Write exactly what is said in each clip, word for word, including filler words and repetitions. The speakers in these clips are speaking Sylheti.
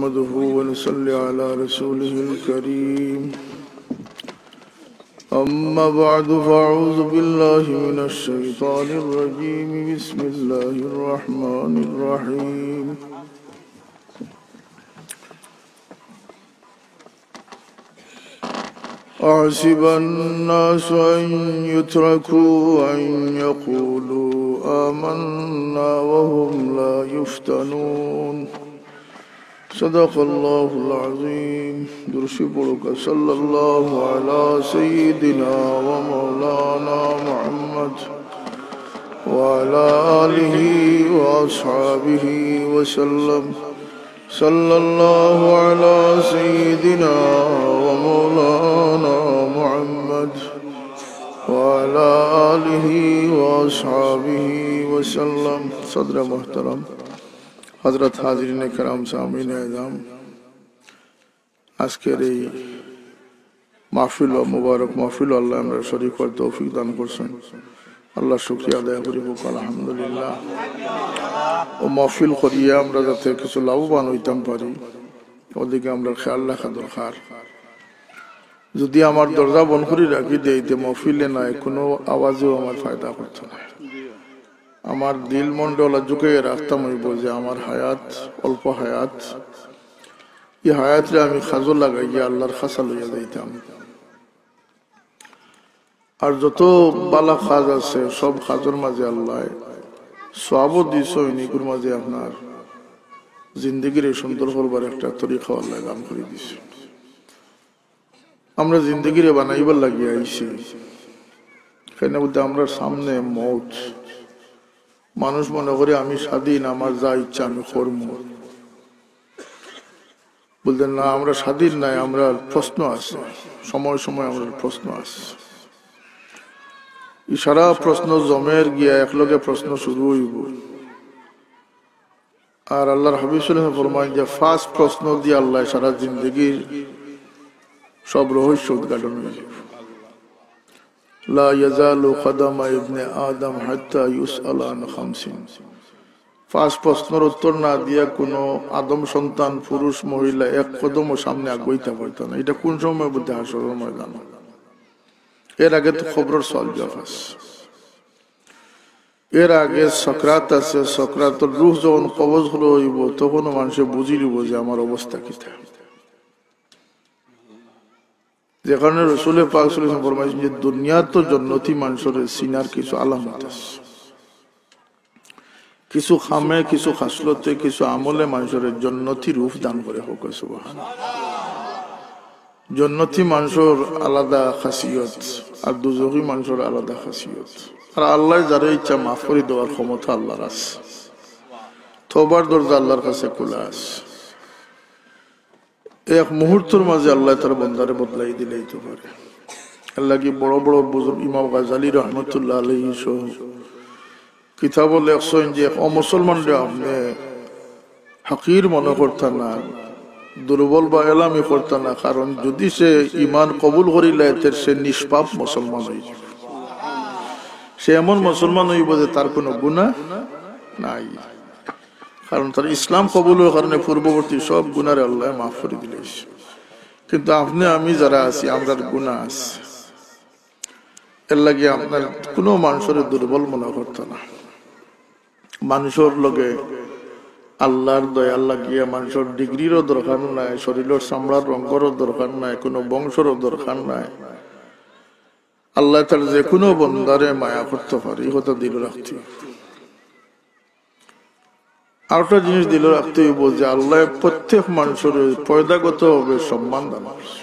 نحمده ونصلي على رسوله الكريم. أما بعد، فأعوذ بالله من الشيطان الرجيم. بسم الله الرحمن الرحيم. أحسب الناس أن يتركوا أن يقولوا آمنا وهم لا يفتنون. صدق الله العظيم. درود شريف پڑھو کہ صلى الله على سيدنا ومولانا محمد وعلى آله وأصحابه وسلم. صلى الله على سيدنا ومولانا محمد وعلى آله وأصحابه وسلم. صدر محترم، হযরত হাজিরিনে কেরাম, সামিইনে এজাম, আজকের এই মাহফিল ও মুবারক মাহফিল আল্লায় আমরারে শরিক অওয়ার তৌফিক দান করছইন। আল্লার শুকরিয়া আদায় করি, কউক্কা আলহামদুলিল্লাহ। অউ মাহফিল করিয়া আমরা যাতে কিছু লাভবান অইতাম পারি, অউ দিকে আমরার খেয়াল রাখা দরকার। যুদি আমার দরজা বন্ধ করি রাখি দেই, তে মাহফিলে নায়, কুনু আওয়াজেও আমার ফায়দা করতো নায়। আমার দিল মনরে অলা ঝুকাইয়া রাখতাম অইবো যে আমার হায়াত অল্প হায়াত, ই হায়াতরে আমি কাজো লাগাইয়া আল্লার কাছা লইয়া যাইতাম। আর যত ভালা কাজ আছে, সব কাজর মাঝে আল্লায় সওয়াবও দিছইন, ইগুর মাঝে আপনার জিন্দেগিরে সুন্দর করবার একটা তরিকাও আল্লায় দান করি দিছইন। আমরা জিন্দেগিরে বানাইবার লাগি আইছি, কেনে বুলতে আমরার সামনে মউত। মানুষ মনে করে আমি স্বাধীন, আমার যা ইচ্ছা আমি করমু। বুলতে না, আমরা স্বাধীন নায়, আমরার প্রশ্ন আছে, সময় সময় আমরার প্রশ্ন আছে। ই সারা প্রশ্ন জমের গিয়া একলগে প্রশ্ন শুরু অইবো। আর আল্লার হাবিব সাল্লাল্লাহু আলাইহি ওয়াসাল্লাম ফরমাইন যে পাঁচ প্রশ্ন দিয়া আল্লায় সারা জিন্দেগির সব রহস্য উদ্ঘাটন অইযাইবো। لا يزول قدم ابن آدم حتى يسأل عن خمس. পাঁচ প্রশ্নর উত্তর না দিয়া কুনু আদম সন্তান, পুরুষ, মহিলা এক কদমও সামনে আগাইতা পারতা না। ইটা কুন সময় বুলতে? হাশরর ময়দান। এর আগে তো কবরর সওয়াল জওয়াব আছে। এর আগে সকরাত আছে, সকরাতর রুহ যখন কবজ করা অইবো, তখনও মানষে বুঝিলিবো যে আমার অবস্থা কিতা। যে কারণে রসুলে পাক সাল্লাল্লাহু আলাইহি ওয়াসাল্লাম ফরমাইছইন যে দুনিয়াত তো জন্নতি মানষরে চিনার কিছু আলামত আছে, কিছু কামে, কিছু খাসলতে, কিছু আমলে মানষরে জন্নতি রূপ দান করে। কউক্কা সুবহানাল্লাহ। জন্নতি মানষর আলাদা খাসিয়ত, আর দুজখি মানষর আলাদা খাসিয়ত। আর আল্লায় যারে ইচ্ছা মাফ করি দেওয়ার ক্ষমতা আল্লার আছে। তওবার দরজা আল্লার কাছে খোলা আছে। এক মুহূর্তর মাঝে আল্লায় তার বন্দারে বদলাই দিলাইতো পারে। এরলাগি বড় বড় বুজুর্গ ইমাম গাজালি রহমতুল্লাহ আলাইহি সহ কিতাবো লেখছইন যে এক অমুসলমানরে আপনে হাকির মনো করতা না, দুর্বল বা এলামি করতা না, কারণ যুদি সে ইমান কবুল করিলায়, তে সে নিষ্পাপ মুসলমান অইযিবো। সে এমন মুসলমান অইবো যে তার কুনু গুনা নাই, কারণ তার ইসলাম কবুলর কারণে পূর্ববর্তী সব গুনারে আল্লায় মাফ করি দিলাইছে। কিন্তু আপনে আমি যারা আছি, আমরার গুনা আছে। এরলাগি আপনার কুনু মানষরে দুর্বল মনো করতা না। মানষর লগে আল্লার দয়ার লাগিয়া মানষর ডিগ্রিরও দরকার নাই, শরীলর চামড়ার রঙরও দরকার নাই, কুনু বংশরও দরকার নাই। আল্লায় তার যেকুনু বন্দারে মায়া করতো পারে, ই কথা দিলো রাখতে অইবো। আরোটা জিনিস দিলো রাখতে অইবো যে আল্লায় প্রত্যেক মানষরে পয়দাগতভাবে সম্মান দান করছে।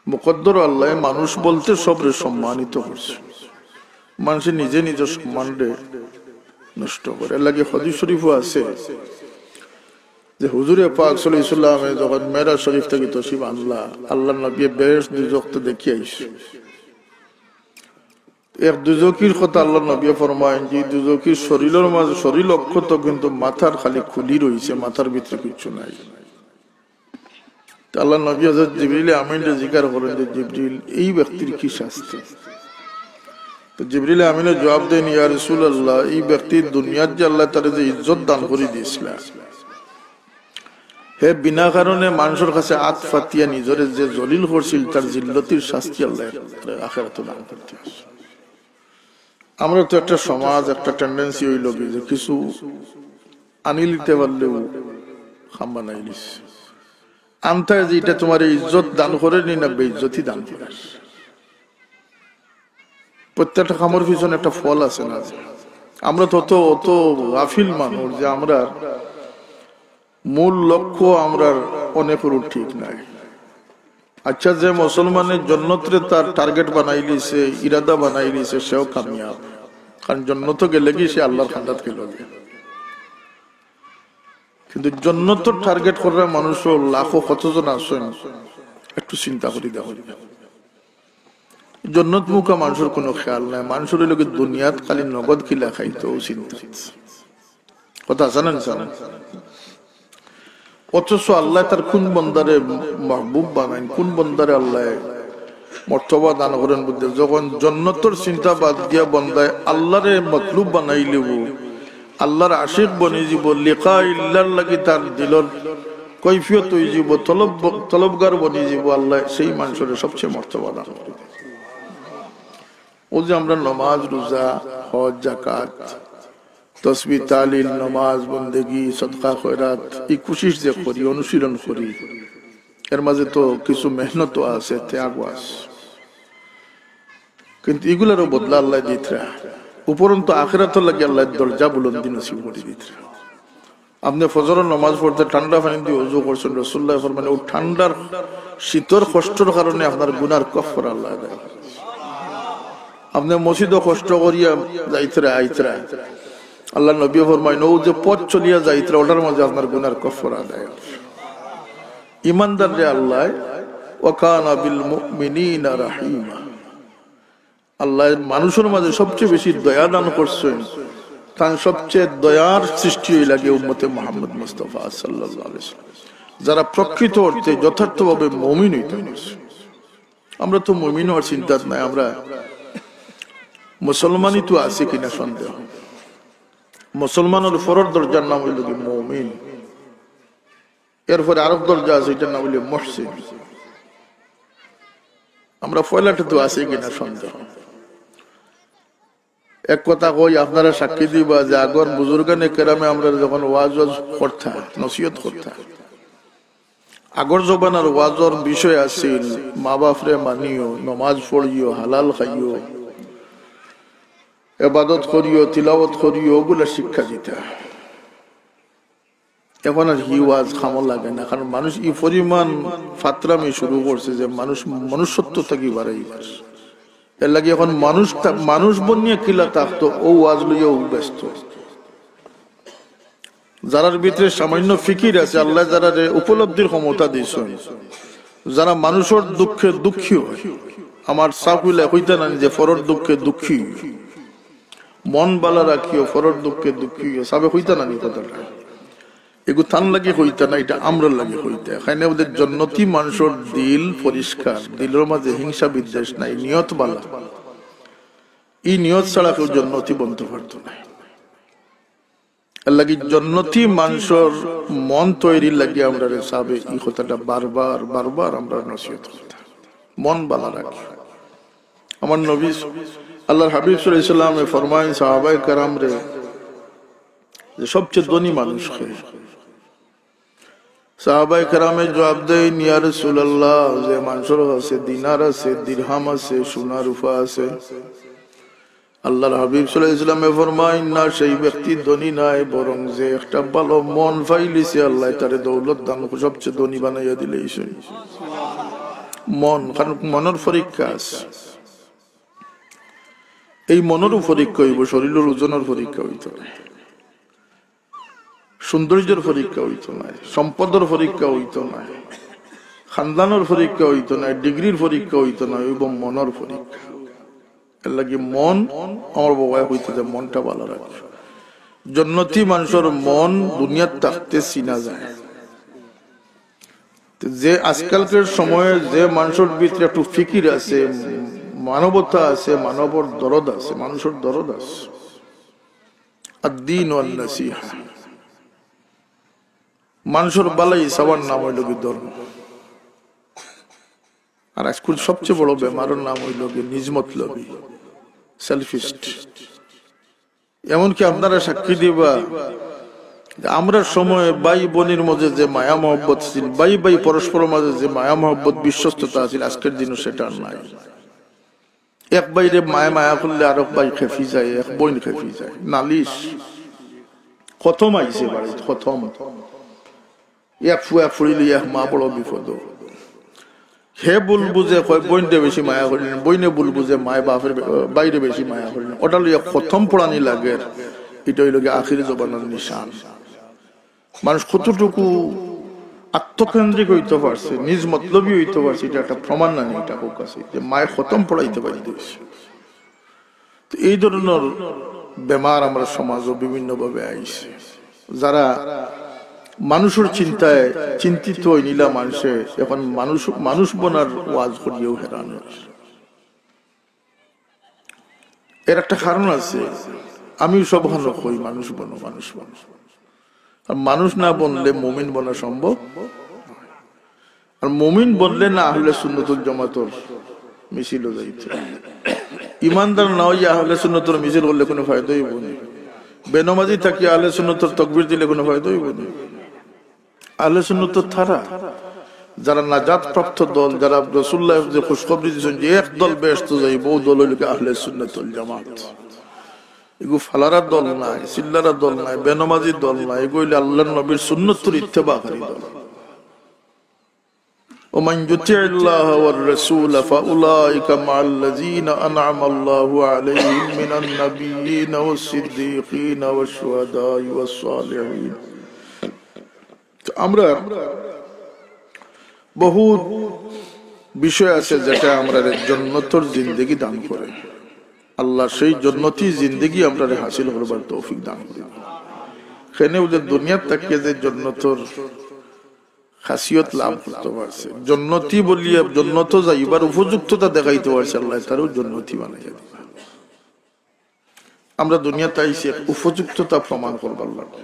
মুকদ্দর আল্লায় মানুষ বলতে সবরে সম্মানিত করছে। মানষে নিজে নিজর সম্মানরে নষ্ট করে। এরলাগি হাদিস শরীফো আছে যে হুজুরে পাক সাল্লাল্লাহু আলাইহি ওয়াসাল্লামে যখন মেরাজ শরীফ থাকি তশরিফ আনলা, আল্লার নবীয়ে বেহেশত দুজখতে দেখি আইছে। এক দুজখির কথা আল্লার নবীয়ে ফরমাইন যে দুজখির শরীলর মাঝে, শরীল অক্ষত, কিন্তু মাথার খালি খুলি রইছে, মাথার ভিতরে কিচ্ছু নাই। তে আল্লার নবী হযরত জিবরিল আমিনরে জিকার করেন যে, "জিবরিল, এই ব্যক্তির কি শাস্তি?" তে জিবরিল আমিনে জবাব দেইন, "ইয়া রাসূলুল্লাহ, এই ব্যক্তি দুনিয়াত যে আল্লায় তারে যে ইজ্জত দান করি দিছলা, এ বিনা কারণে মানুষর কাছে আত ফাতিয়া নিজরে যে জলিল করছিল, তার জিল্লতির শাস্তি আল্লাহ আখেরাতে দান করতে আছে। আমরা তো একটা সমাজ, একটা টেন্ডেন্সি হইল কি যে কিছু আনি লিতে পারলেও খাম্বা নাই লিস। আনতে যে এটা তোমার ইজ্জত দান করে নি না বেইজ্জতি দান করে? প্রত্যেকটা কামর পিছনে একটা ফল আছে না? আমরা তো অত, অত গাফিল মানুষ যে আমরা মূল লক্ষ্য আমরার অনেকেরও ঠিক নাই। আচ্ছা, যে মুসলমানে জন্নতরে তার টার্গেট বানাইলিছে, ইরাদা বানাইলিছে, সেও কামিয়াব, কারণ জন্নত গেলে কি সে আল্লাহর খান্দাত গেল। কিন্তু জন্নত টার্গেট করার মানুষও লাখো কতজন আছেন, একটু চিন্তা করি দেখো। জন্নত মুখা মানুষর কোনো খেয়াল নাই, মানুষর লগে দুনিয়াত খালি নগদ কিলা খাইতো চিন্তা। কথা আছে না, জানেন? অথচ আল্লাহ তার কোন বন্দারে মাহবুব বানাইন, কোন বন্দারে আল্লাহ মর্তবা দান করেন বুঝতে, যখন জন্নতর চিন্তা বাদ দিয়া বন্দায় আল্লাহরে মতলুব বানাই লিব, আল্লাহর আশিক বনি যাব, লিকা ইল্লার লাগি তার দিলর কৈফিয়ত হয়ে যাব, তলব, তলবগার বনি যাব, আল্লাহ সেই মানুষরে সবচেয়ে মর্তবা দান করে। ও যে আমরা নমাজ, রোজা, হজ, জাকাত, তসবি, তাহলিল, নমাজ, বন্দেগি, সদকা, খয়রাত, এই কোশিশ যে করি, অনুশীলন করি, এর মাঝে তো কিছু মেহনত আছে, ত্যাগ আছে, কিন্তু এগুলারও বদলা আল্লাহ দিতরা। উপরন্ত আখেরাতর লাগি আল্লাহ দরজা বুলন্দি নসিব করি দিতরা। আপনি ফজরর নমাজ পড়তে ঠান্ডা পানি দিয়ে উজু করছেন, রাসূলুল্লাহ ফরমাইন, ও ঠান্ডার শীতর কষ্টর কারণে আপনার গুনার কফফারা আল্লাহ দেয়। আপনি মসজিদও কষ্ট করিয়া যাইতরা আইতরা, আল্লাহর নবী ফরমাইন, ও যে পথ চলিয়া যাইতরা, ওটার মাঝে আপনার গুনার কফফারা দেয়। ইমানদাররে আল্লাহ, ওয়া কানা বিল মুমিনিনা রাহিমা। আল্লাহ মানুষর মাঝে সবচেয়ে বেশি দয়া দান করছেন, তান সবচেয়ে দয়ার সৃষ্টি হইলা গিয়া উম্মতে মুহাম্মদ মুস্তাফা সাল্লাল্লাহু আলাইহি ওয়াসাল্লাম, যারা প্রকৃত অর্থে যথার্থভাবে মুমিন হইতে পারছে। আমরা তো মুমিন হওয়ার চিন্তাত নাই, আমরা মুসলমানই তো আছি কিনা সন্দেহ। মুসলমানের পরের দরজার নাম হইল কি মুমিন, এরপরে আরো দরজা আছে, এটার নাম হইল মুহসিন। আমরা পয়লাটা তো আছি কিনা সন্দেহ। এক কথা কই, আপনারা সাক্ষী দিবা যে আগর বুজুর্গানে কেরামে আমরা যখন ওয়াজ ওয়াজ করতা, নসিহত করতা, আগর জমানার ওয়াজর বিষয় আছিল, মা বাপরে মানিও, নমাজ পড়িও, হালাল খাইও, এবাদত করিও, তিলাওয়াত করিও, ওগুলা শিক্ষা দিতা। এখন আর হি ওয়াজ কামো লাগে না, কারণ মানুষ ই পরিমাণ ফাতরামি শুরু করছে যে মানুষ মনুষ্যত্ব থাকি বাড়াই। এর লাগি এখন মানুষ থা-, মানুষ বনিয়া কিলা থাকতো, ও ওয়াজ লইয়াও ব্যস্ত। যারার ভিতরে সামান্য ফিকির আছে, আল্লাহ যারারে উপলব্ধির ক্ষমতা দিয়েছেন, যারা মানুষের দুঃখে দুঃখী হয়, আমার সাফ হইলে হইতে না যে পরর দুঃখে দুঃখী, মন বালা রাখিও, পরর দুঃখে দুঃখী হইও, সাবে হইতে না নি কথাটা। এগু তান লাগি হইতে না, এটা আমরার লাগি হইতে। এখানে ওদের জন্নতি মানুষের দিল পরিষ্কার, দিলের মাঝে হিংসা বিদ্বেষ নাই, নিয়ত বালা। এই নিয়ত ছাড়া কেউ জন্নতি বনতে পারতো না। এর লাগি জন্নতি মানুষের মন তৈরির লাগি আমরারে সাবে এই কথাটা বারবার, বারবার আমরা নসিহত করতাম। মন বালা রাখি। আমার নবী, আল্লাহর হাবিব সাল্লাল্লাহু আলাইহি ওয়াসাল্লামে ফরমাইন সাহাবায়ে কেরামরে যে সবচেয়ে ধনী মানুষ কে? সাহাবায়ে কেরামে জবাব দেইন, ইয়া রাসূলুল্লাহ, যে মানুষের কাছে দিনার আছে, দিরহাম আছে, সোনা রূপা আছে। আল্লাহর হাবিব সাল্লাল্লাহু আলাইহি ওয়াসাল্লামে ফরমাইন, না, সেই ব্যক্তি ধনী নয়, বরং যে একটা ভালো মন পাইলিছে, আল্লাহ তারে দৌলত দান, সবচেয়ে ধনী বানাইয়া দিলাইছইন। মন, কারণ মনের পরীক্ষা আছে। এই মনেরও পরীক্ষা হইব, শরীরের ওজনের পরীক্ষা হইতো নায়, সৌন্দর্যের পরীক্ষা হইতো নায়, সম্পদের পরীক্ষা হইতো নায়, খানদানের পরীক্ষা হইতো নায়, ডিগ্রির পরীক্ষা হইতো নায়, হইব মনের পরীক্ষা। এর লাগি মন, আমার বাবায় কইতে যে মনটা ভালো রাখে। জন্নতি মানুষের মন দুনিয়াত থাকতে চিনা যায়। তো যে আজকালকার সময়ে যে মানুষের ভিতরে একটু ফিকির আছে, মানবতা আছে, মানবর দরদ আছে, মানুষের দরদ আছে, আর দিন ওয়ান নাসিহা, মানষর ভালাই চাওয়ার নাম অইলো গি ধর্ম। আর আইজকুর সবচেয়ে বড় বেমারর নাম অইলো গি নিজ মতলবি, সেলফিস্ট। এমনকি আপনারা সাক্ষী দিবা যে আমরার সময় ভাই বইনর মাঝে যে মায়া মহব্বত আছিল, ভাই ভাই পরস্পরর মাঝে যে মায়া মহব্বত, বিশ্বস্ততা আছিল, আইজকুর দিনও সেটা আর নাই। এক ভাইরে মায় মায়া করলে আরক ভাই খেপি যায়, এক বইন খেপি যায়, নালিশ। খতম আইছে বাড়িত, খতম। এক ফুয়া ফুড়ি লইয়া এক মা বড় বিপদ। হে ভুল বুঝে কয় বইনরে বেশি মায়া করিলেন, বইনে ভুল বুঝে মায় বাপর বে-, ভাইরে বেশি মায়া করিলেন। ওটা লইয়া খতম পড়ানি লাগের। ইটা অইলো গি আখির জমানার নিশান। মানুষ কতটুকু আত্মকেন্দ্রিক অইতো পারছে, নিজ মতলবি অইতো পারছে, ইটা একটা প্রমাণ না নি? ইটা কউক্কা চাই যে মায় খতম পড়াইতে বাধ্য অইছে। তো এই ধরনর বেমার আমরার সমাজো বিভিন্নভাবে আইছে। যারা মানুষর চিন্তায় চিন্তিত অইন, ইলা মানষে এখন মানুষ, মানুষ বনার ওয়াজ করিয়াও হেরান অইছে। এর একটা কারণ আছে, আমিও সবখানো কই, মানুষ বনো, মানুষ বনো। আর মানুষ না বনলে মুমিন বনা সম্ভব। আর মুমিন বনলে না আহলে সুন্নতুল জামাতর মিছিলো যাইতে। ইমানদার না অইয়া আহলে সুন্নতর মিছিল করলে কুনু ফায়দা অইবো নি? বেনমাজি থাকি আহলে সুন্নতর তকবির দিলে কুনু ফায়দা অইবো নি? আহলে সুন্নত তো তারা, যারা নাজাত প্রাপ্ত দল, যারা রাসূলুল্লাহ যে খুশখবরি দিছইন যে এক দল বেহেশতো যাইবো, অউ দল অইলো গি আহলে সুন্নতুল জামাত। এগু ফালারা দল নায়, চিল্লারা দল নায়, বেনমাজি দল নায়, এগু অইলো আল্লাহর নবীর সুন্নতর ইত্তেবাকারী দল। ومن يطع الله والرسول فأولئك مع الذين أنعم الله عليهم من النبيين والصديقين والشهداء والصالحين। তো আমরা বহুত বিষয় আছে যেটা আমরারে জন্নতর জিন্দেগি দান করে। আল্লাহ সেই জন্নতি জিন্দেগি আমরারে হাসিল করবার তৌফিক দান করে। কেনে বুলে দুনিয়াত থাকিয়া যে জন্নতর খাসিয়ত লাভ করতে পারছে, জন্নতি বলিয়া জন্নতো যাইবার উপযুক্ততা দেখাইতে পারছে, আল্লাহ তারেও জন্নতি বানাইয়া দিবা। আমরা দুনিয়াত আইছি এক উপযুক্ততা প্রমাণ করবার লাগি।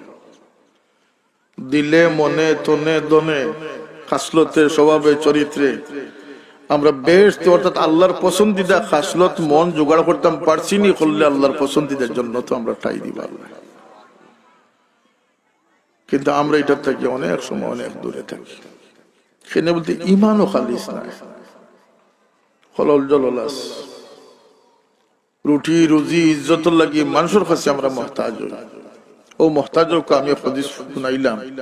দিলে, মনে, তনে, ধনে, খাসলতে, স্বভাবে, চরিত্রে আমরা বেহেশত অর্থাৎ আল্লাহর পছন্দিদা খাসলত মন জোগাড় করতাম পারছি নি, করলে আল্লাহর পছন্দিদা জন্নতো আমরা ঠাই দিবা আল্লাহ। কিন্তু আমরা ইটার থাকি অনেক সময় অনেক দূরে থাকি। কেনে বুলতে ইমানও খালিস নায়, হলল জলল আছে। রুটি, রুজি, ইজ্জতর লাগি মানষর কাছে আমরা মহতাজ অই। অউ মহতাজ অউক্কা আমি এক হাদিস হুনাইলাম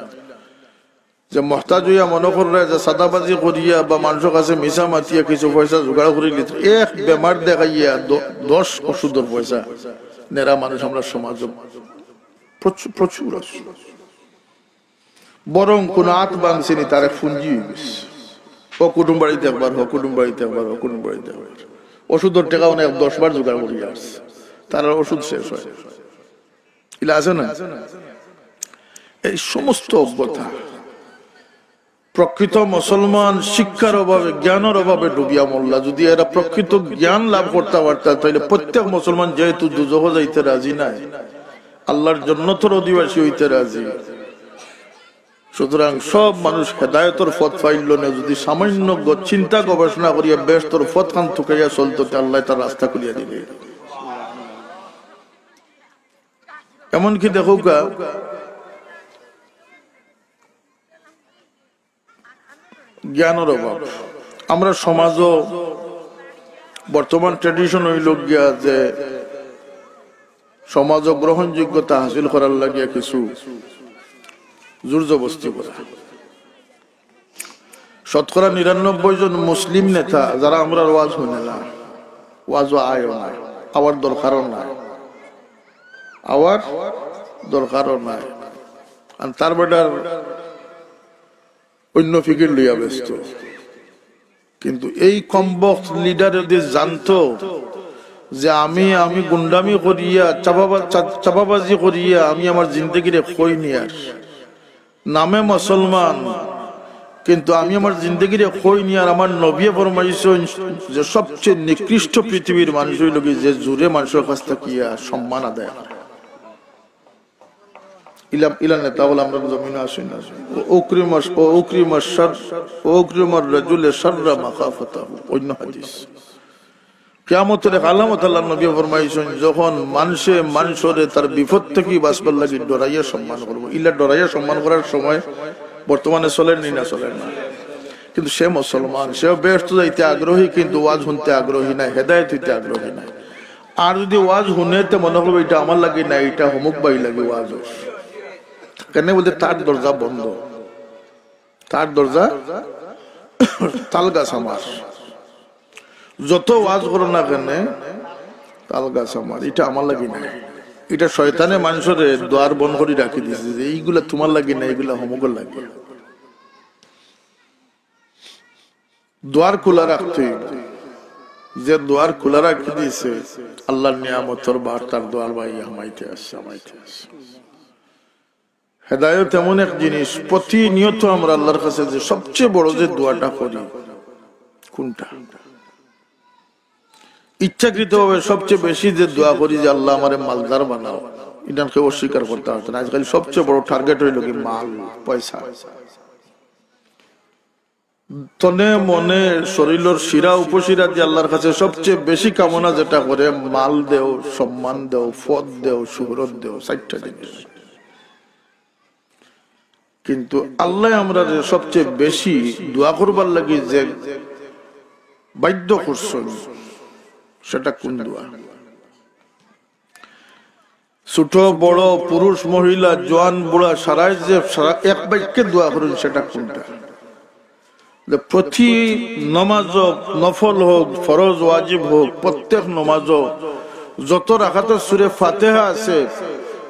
যে মহতাজ অইয়া মনো কররা যে চাদাবাজি করিয়া বা মানষর কাছে মিছা মাতিয়া কিছু পয়সা জোগাড় করিলিতা, এক বেমার দেখাইয়া দ-, দশ ওষুধর পয়সা নেরা মানুষ আমরার সমাজো প্রচুর, প্রচুর আছে। বরং কুনু আত ভাংছে নি, তার এক পুঞ্জি অইগেছে। অউ কুটুম বাড়িত একবার, হউ কুটুম বাড়িত একবার, হউ কুটুম বাড়িত একবার। ওষুধর টেকা অনে এক দশ বার জোগাড় করিয়া আইছে, তার আর ওষুধ শেষ অয়। ইলা আছে না? এই সমস্ত অজ্ঞতা। প্রকৃত মুসলমান শিক্ষার অভাবে, জ্ঞানর অভাবে ডুবিয়া মরলা। যদি এরা প্রকৃত জ্ঞান লাভ করতা পারতা, তাইলে প্রত্যেক মুসলমান যেহেতু দুজখো যাইতে রাজি নায়, আল্লাহর জন্নতর অধিবাসী অইতে রাজি। সুতরাং সব মানুষ হেদায়েতর পথ পাইল না, যদি সামান্য গ-, চিন্তা গবেষণা করিয়া বেহেশতর পথ খান তুকাইয়া চলতো, তে আল্লাহ তার রাস্তা খুলিয়া দিবে। এমনকি দেখউক্কা, জ্ঞানর অভাব। আমরার সমাজো বর্তমান tradition অইলো গিয়া যে সমাজো গ্রহণযোগ্যতা হাসিল করার লাগিয়া কিছু জোর জবস্তি করা। শতকরা নিরানব্বই জন মুসলিম নেতা যারা আমরার ওয়াজ হুনে না, ওয়াজো আয়ও না, আওয়ার দরকারও নাই, আওয়ার দরকারও নাই। আর তার বেটার অইন্য ফিকির লইয়া ব্যস্ত। কিন্তু এই কমবখত leader যদি জানতো যে আমি, আমি গুন্ডামি করিয়া, চাপাবা-, চা-, চাপাবাজি করিয়া আমি আমার জিন্দেগিরে খই নিয়ার, নামে মুসলমান, কিন্তু আমি আমার জিন্দেগিরে খই নিয়ার, আমার নবীয়ে ফরমাইছইন যে সবচেয়ে নিকৃষ্ট পৃথিবীর মানুষ অইলো গি যে জোরে মানষর কাছ থাকিয়া সম্মান আদায় করে। ইলা ইলা নেতা অকল আমরার জমিনো আছইন না? ও উকরিমা, ও উকরিমা শার, ও উকরিমার রাজুলে শাররা মাখাফাতাহু, অন্য হাদিস। কিয়ামতর এক আলামত আল্লাহর নবী ফরমাইছইন, যখন মানষে মানষরে তার বিপদ থাকি বাঁচবার লাগি ডরাইয়া সম্মান করবো, ইলা ডরাইয়া সম্মান করার সময় বর্তমানে চলের নি না, চলের না? কিন্তু সে মুসলমান, সেও বেহেস্তো যাইতে আগ্রহী, কিন্তু ওয়াজ হুনতে আগ্রহী নায়, হেদায়েত অইতে আগ্রহী নায়। আর যুদি ওয়াজ হুনে, তে মনে করবো, "ইটা আমার লাগি নায়, ইটা হমুক ভাইর লাগি ওয়াজ অর।" কেনে বুলে, তার দরজা বন্ধ, তার দরজা তালগাছ আমার। যত ওয়াজ করো না কেনে, তালগাছ আমার, ইটা আমার লাগি নায়। ইটা শয়তানে মানষরে দুয়ার বন্ধ করি রাখি দিছে যে, "ইগুলা তুমার লাগি নায়, ইগুলা হমুকর লাগি।" দুয়ার খুলা রাখতে অইবো। যে দুয়ার খুলা রাখি দিছে, আল্লাহর নিয়ামতর বার তার দুয়ার বাইয়া হামাইতে আছে, হামাইতে আছে। হেদায়েত এমন এক জিনিস, প্রতিনিয়ত আমরা আল্লাহর কাছে যে সবচেয়ে বড় যে দোয়াটা করি, কোনটা? ইচ্ছাকৃতভাবে সবচেয়ে বেশি যে দোয়া করি যে, "আল্লাহ, আমারে মালদার বানাও", ইটা কেউ অস্বীকার করতে পারতো না। আজকাল সবচেয়ে বড় টার্গেট অইলো কি? মাল, পয়সা। তনে মনে শরীলর শিরা উপশিরা দিয়া আল্লাহর কাছে সবচেয়ে বেশি কামনা যেটা করে, মাল দেও, সম্মান দেও, পদ দেও, শুহরত দেও, চাইরটা জিনিস। কিন্তু আল্লাহ আমরারে সবচেয়ে বেশি দোয়া করবার লাগি যে বাধ্য করছইন, সেটা কোন দোয়া? ছোট বড়, পুরুষ মহিলা, জোয়ান বুড়া, সারাই যে সারা এক বাক্যে দোয়া করইন, সেটা কোনটা? যে প্রতি নমাজ হোক, নফল হোক, ফরজ ওয়াজিব হোক, প্রত্যেক নমাজ হোক, যত রাকাতে সূরা ফাতিহা আছে,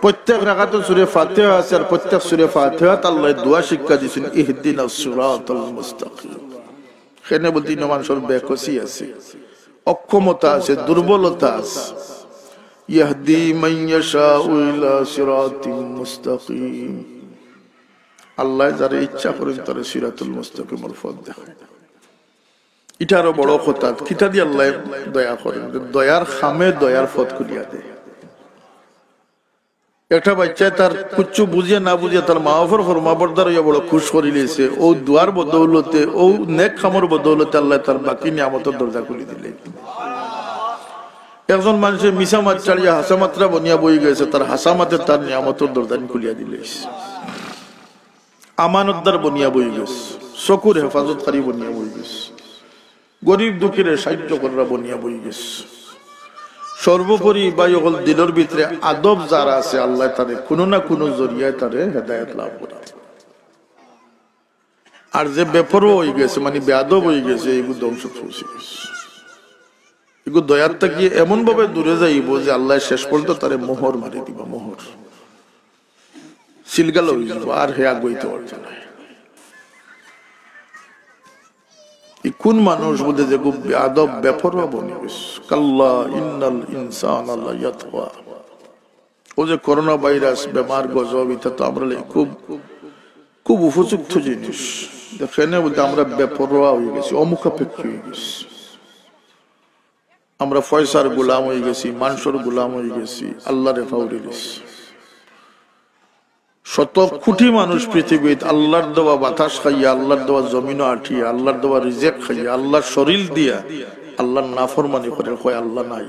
প্রত্যেক রাকাতে সূরা ফাতিহা আছে, আর প্রত্যেক সূরা ফাতিহাত আল্লাহ দোয়া শিক্ষা দিছেন, "ইহদিনাস সিরাতাল মুস্তাকিম।" কেনে বুলতে ইনো মানষর বেকসি আছে, অক্ষমতা আছে, দুর্বলতা আছে। "ইয়াহদি মান ইয়াশাউ ইলা সিরাতিম মুস্তাকিম।" আল্লাহ যারে ইচ্ছা করেন তারে সিরাতুল মুস্তাকিমর পথ দেখায়। ইটা আরো বড় কথা, কিতা দি আল্লাহ দয়া করেন? দয়ার খামে দয়ার পথ খুলিয়া দেয়। একটা বাচ্চায় তার কুচ্ছু বুঝিয়া না বুঝিয়া তার মা বাপর ফরমাবরদার অইয়া বড় খুশ করি লইছে, ও দোয়ার বদৌলতে, ও নেক কামর বদৌলতে আল্লাহ তার বাকি নিয়ামতর দরজা খুলি দিলে। একজন মানষে মিছা মাত ছাড়িয়া হাছা মাতরা বনিয়া বই গেছে, তার হাছা মাতে তার নিয়ামতর দরজা খুলিয়া দিলে। আমানতদার বনিয়া বই গেছে, চকুর হেফাজতকারী বনিয়া বই গেছে, গরিব দুঃখীরে সাহায্য কররা বনিয়া বই গেছে। সর্বোপরি ভাই অকল, দিলর ভিতরে আদব যার আছে, আল্লাহ তারে কোনো না কোনো জরিয়ায় তারে হেদায়েত লাভ করে। আর যে বেপরোয়া অই গেছে, মানে বেয়াদব অই গেছে, এইগু ধ্বংস পৌঁছি গেছে। এগু দয়ার থাকি এমন ভাবে দূরে যাইবো যে আল্লাহ শেষ পর্যন্ত তারে মোহর মারি দিবা, মোহর। সিলগালা অই যাইবো, আর হে আগুয়াইতে পারতো না। ই কোন মানুষ বুঝে যে খুব বেয়াদব, বেপরোয়া বনি গেছে। কাল্লা ইন্নাল ইনসানা লায়াতগা। ও যে করোনা ভাইরাস বেমার গজব, ইটা তো আমরা লাগি খুব, খুব উপযুক্ত জিনিস। দেখেন, বুলতে আমরা বেপরোয়া অই গেছি, অমুখাপেক্ষী অই গেছি। আমরা পয়সার গোলাম অই গেছি, মানষর গোলাম অই গেছি, আল্লাহরে ফাউরি দিছি। শত কোটি মানুষ পৃথিবীত আল্লাহর দেওয়া বাতাস খাইয়া, আল্লাহর দেওয়া জমিনো আটিয়া, আল্লাহর দেওয়া রিজেক খাইয়া, আল্লাহর শরীর দিয়া আল্লাহর নাফরমানি করে, কয় আল্লাহ নাই।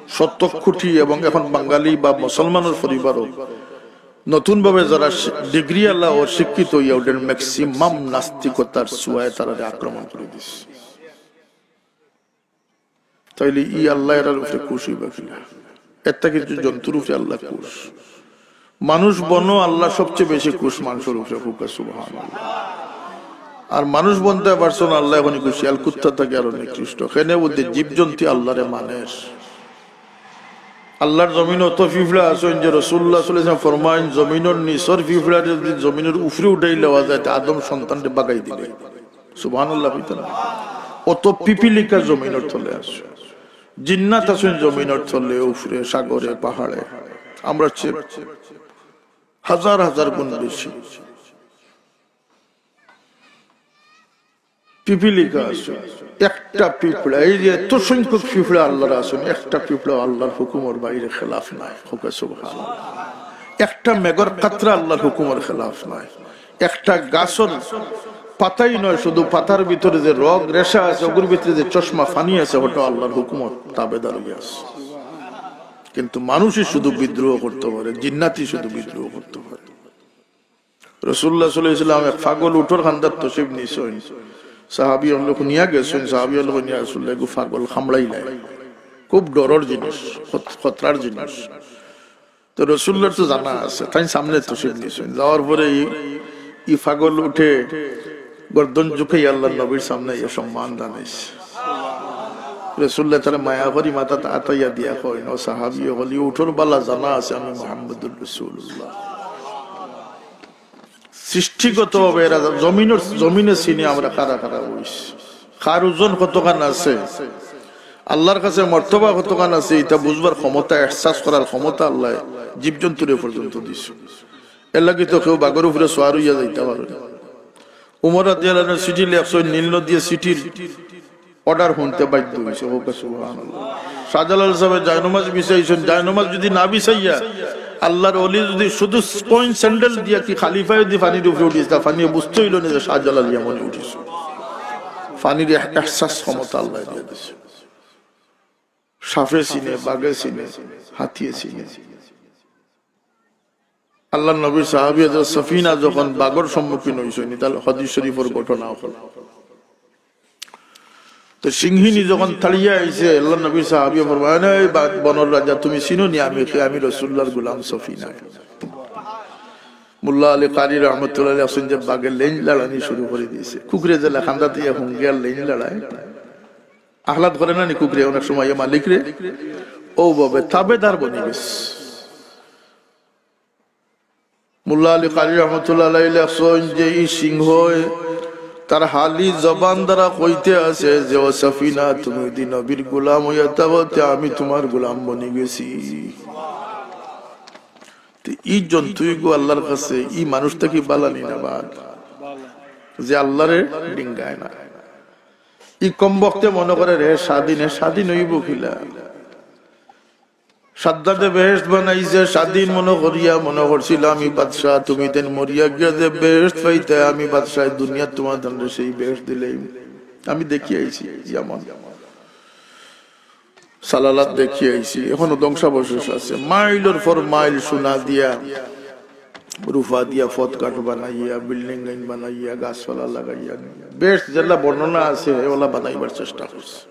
শত কোটি, এবং এখন বাঙালি বা মুসলমানের পরিবারও নতুনভাবে যারা শি-, ডিগ্রি আলা ও শিক্ষিত অইয়া উঠেন, ম্যাক্সিমাম নাস্তিকতার ছোঁয়ায় তারারে আক্রমণ করি দিছে। তাইলে ই আল্লাহ এরার উপরে খুশ অইবা কিনা? এর থাকি কিছু জন্তুর উপরে আল্লাহ খুশ। মানুষ বনো আল্লাহ সবচেয়ে বেশি খুশ মানষর উপরে, কউক্কা সুবহানাল্লাহ। আর মানুষ বনতে পারছো না, আল্লাহ এখনই খুশি, আল কুত্তা থাকি আরো নিকৃষ্ট। কেনে বুলতে জীবজন্তু আল্লাহরে মানের। আল্লাহর জমিনো অত পিঁপড়া আছইন যে রাসূলুল্লাহ সাল্লাল্লাহু আলাইহি ওয়াসাল্লাম ফরমাইন, জমিনর নিচর পিঁপড়ারে যদি জমিনর উপরে উঠাই লওয়া যায়, তে আদম সন্তানরে বাগাই দিলে। সুবহানাল্লাহ কইতা না? অত পিপিলিকা জমিনর তলে আছে। জিন্নাত আছইন জমিনর তলে, উপরে, সাগরে, পাহাড়ে। আমরা চেয়ে হাজার হাজার গুণ বেশি। পিপিলিকা আছে, একটা পিঁপড়া, এই যে এত সংখ্যক পিঁপড়া আল্লাহর আছইন, একটা পিঁপড়া আল্লাহর হুকুমর বাইরে খেলাফ নাই। কউক্কা সুবহানাল্লাহ। একটা মেঘর কাতরা আল্লাহর হুকুমর খেলাফ নায়, একটা গাছর পাতাই নয়, শুধু পাতার ভিতরে যে রগ রেশা আছে, ওগুর ভিতরে যে চশমা পানি আছে, ওটা আল্লাহর হুকুমর তাবেদার অইয়া আছে। কিন্তু মানুষই শুধু বিদ্রোহ করতে পারে, জিন্নাতই শুধু বিদ্রোহ করতে পারে। রাসূলুল্লাহ সাল্লাল্লাহু আলাইহি ওয়াসাল্লাম এক পাগল উটর কান্দাত তশরিফ নিছইন, সাহাবী অকল নিয়া গেছইন, সাহাবী অকল কইন, "ইয়া রাসূলুল্লাহ, এগু পাগল কামড়াইলায়, খুব ডরর জিনিস, খত-, খতরার জিনিস।" তো রাসূলুল্লাহর তো জানা আছে, তাইন সামনে তশরিফ নিছইন। যাওয়ার পরে ই, ই পাগল উটে গর্দন ঝুকাইয়া আল্লাহর নবীর সামনে আইয়া সম্মান জানাইছে। রাসূলুল্লাহ তারে মায়া করি মাথাত আত আইয়া দিয়া কইন, "ও সাহাবী অকল, ই উটর বালা জানা আছে আমি মুহাম্মদুর রাসূলুল্লাহ।" সৃষ্টিগতভাবে এরা জমিনর, জমিনে চিনে আমরা কারা কারা বইছি, কার ওজন কতখান আছে, আল্লাহর কাছে মর্তবা কতখান আছে, ইটা বুঝবার ক্ষমতা, এহসাস করার ক্ষমতা আল্লাহ জীবজন্তুরে পর্যন্ত দিছে। এর লাগি তো কেউ বাঘর উপরে সওয়ার অইয়া যাইতা পারে না। উমর রাদিয়াল্লাহু আনহু চিঠি লেখছইন, নীল নদীয়ে চিঠির অর্ডার হুনতে বাধ্য অইছে। হোক সুবহানাল্লাহ। শাহজালাল সাহেব জায়নমাজ বিছাইছইন, জায়নমাজ যদি না বিছাইয়া আল্লাহর ওলি যদি শুধু কইন স্যান্ডেল দিয়া কি খালি পায়ে যদি পানির উপরে উঠিস, তা পানিয়ে বুঝতে অইলো না যে শাহজালাল ইয়ামনে উঠিস। পানির এহ-, এহসাস ক্ষমতা আল্লাহ দিয়া দিছে। সাপে চিনে, বাঘে চিনে, হাতিয়ে চিনে। আল্লাহর নবীর সাহাবী হযরত সফিনা যখন বাঘর সম্মুখীন অইছইন, ইটা হাদিস শরীফর ঘটনা অকল। তো সিংহিনী যখন তাড়িয়া আইছে, আল্লাহর নবীর সাহাবী ফরমাইন, "এই বাঘ, বনর রাজা, তুমি চিনো নি আমি কে? আমি রাসূলুল্লাহর গোলাম সফিনা।" মোল্লা আলী কারি রহমতুল্লাহ আলাইহি আছেন যে বাঘে লেজ লাড়ানি শুরু করি দিছে। কুকুরে যে লাখান্দা দিয়া হুঙ্গিয়ার লেজ লাড়ায়, আহ্লাদ করে না নি কুকুরে অনেক সময়, এ মালিক রে, ও ভাবে তাবেদার বনি গেছে। মোল্লা আলী কারি রহমতুল্লাহ আলাইহি লেখছইন যে ই সিংহয় তার হালি জবান দ্বারা কইতে আছে যে, "ও সফিনা, তুমি যদি নবীর গোলাম অইয়া থাকো, তে আমি তুমার গোলাম বনি গেছি।" তে ই জন্তুইগু আল্লাহর কাছে, ই মানুষ থাকি বালা নি না বাদ, যে আল্লাহরে ডিঙ্গায় না। ই কমবখতে মনে করে রে স্বাধীন, এ স্বাধীন অইবো কিলা? সাদ্দাদে বেহেশত বানাইছে স্বাধীন মনো করিয়া, মনো করছিল আমি বাদশা, তুমি তেন মরিয়া গিয়া যে বেহেশত পাইতায়, আমি বাদশায় দুনিয়াত তুমার তানরে সেই বেহেশত দিলাইমু। আমি দেখি আইছি ইয়ামন, সালালাত দেখি আইছি, এখনো ধ্বংসাবশেষ আছে। মাইলর পর মাইল সোনা দিয়া, রূপা দিয়া পথঘাট বানাইয়া, বিল্ডিং লাইন বানাইয়া, গাছপালা লাগাইয়া, বেহেশত যেলা বর্ণনা আছে, এওলা বানাইবার চেষ্টা করছে।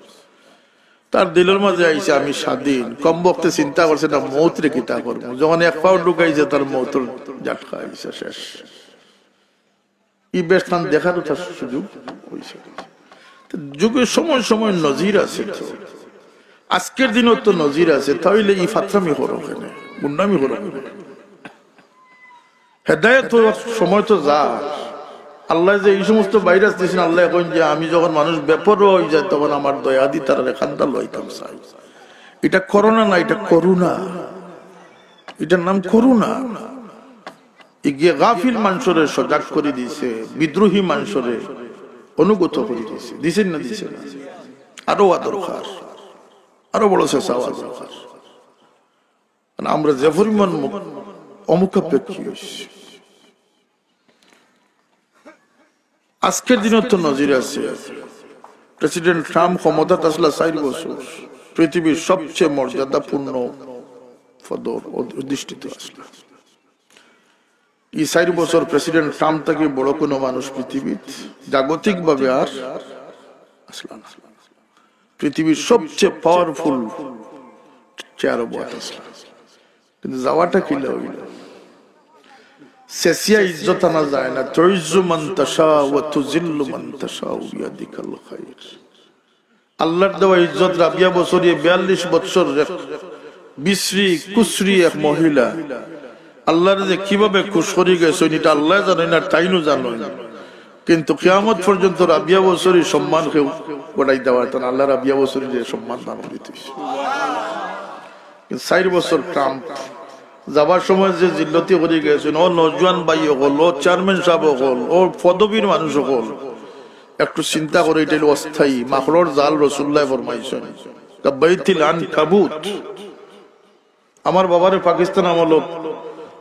তার দিলর মাঝে আইছে, "আমি স্বাধীন।" কমবখতে চিন্তা করছে, "না, মউতরে কিতা করমু?" যখন এক পাও ঢুকাইছে, তার মউতর ঝাটকা আইছে, শেষ। ই বেহেশতখান দেখারও তার সুযোগ অইছে। তো যুগে সময় সময় নজির আছে তো। আজকের দিনও তো নজির আছে, তাইলে ই ফাত্রামি করো কেনে, গুন্ডামি করো কেনে? হেদায়েত অওয়ার সময় তো যার। আল্লায় যে ই সমস্ত ভাইরাস দিছইন, আল্লায় কইন যে, "আমি যখন মানুষ বেপরোয়া অইযায়, তখন আমার দয়া দি তারারে কান্দা লইতাম চাই।" ইটা করোনা না, ইটা করুণা। ইটার নাম করুণা। ইগিয়ে গাফিল মানষরে সজাগ করি দিছে, বিদ্রোহী মানষরে অনুগত করি দিছে। দিছে না, দিছে না? আরো অওয়া দরকার, আরো বড় চেষ্টা অওয়া দরকার। কারণ আমরা যে পরিমাণ মু-, অমুখাপেক্ষী অইছি। আজকের দিনও তো নজির আছে, প্রেসিডেন্ট ট্রাম্প ক্ষমতাত আসলা চাইর বছর, পৃথিবীর সবচেয়ে মর্যাদাপূর্ণ পদর অধ-, অধিষ্ঠিত আসলা। ই চাইর বছর প্রেসিডেন্ট ট্রাম্প থাকি বড় কোনো মানুষ পৃথিবীত জাগতিকভাবে আর আসলা না। পৃথিবীর সবচেয়ে পাওয়ারফুল চেয়ারো বওয়াত আসলা, কিন্তু যাওয়াটা কিলা অইল? শেষিয়া ইজ্জত আনা যায় না। তুইজ্জু মান তাশা ওয়া তুজিল্লু মান তাশা বিয়াদিকাল খাইর। আল্লাহর দেওয়া ইজ্জত। রাবিয়া বসরি বিয়াল্লিশ বছর এক বিশ্রী কুশ্রী এক মহিলা, আল্লাহর যে কিভাবে খুশ করি গেছইন, ইটা আল্লায় জানইন আর তাইনও জানইন। কিন্তু কিয়ামত পর্যন্ত রাবিয়া বসরির সম্মান কেউ গড়াই দেওয়া যেত না। আল্লায় রাবিয়া বসরিরে সম্মান দান করি দিছে। কিন্তু চাইর বছর ট্রাম্প যাবার সময় যে জিল্লতি করি গেছইন, ও নওজোয়ান ভাই অকল, ও চেয়ারম্যান সাব অকল, ও পদবীর মানুষ অকল, একটু চিন্তা করো, ইটা অইল অস্থায়ী। মাকড়র জাল, রাসুলুল্লায় ফরমাইছইন, "কাবাইতিল আনকাবুত।" আমার বাবারে পাকিস্তান আমলত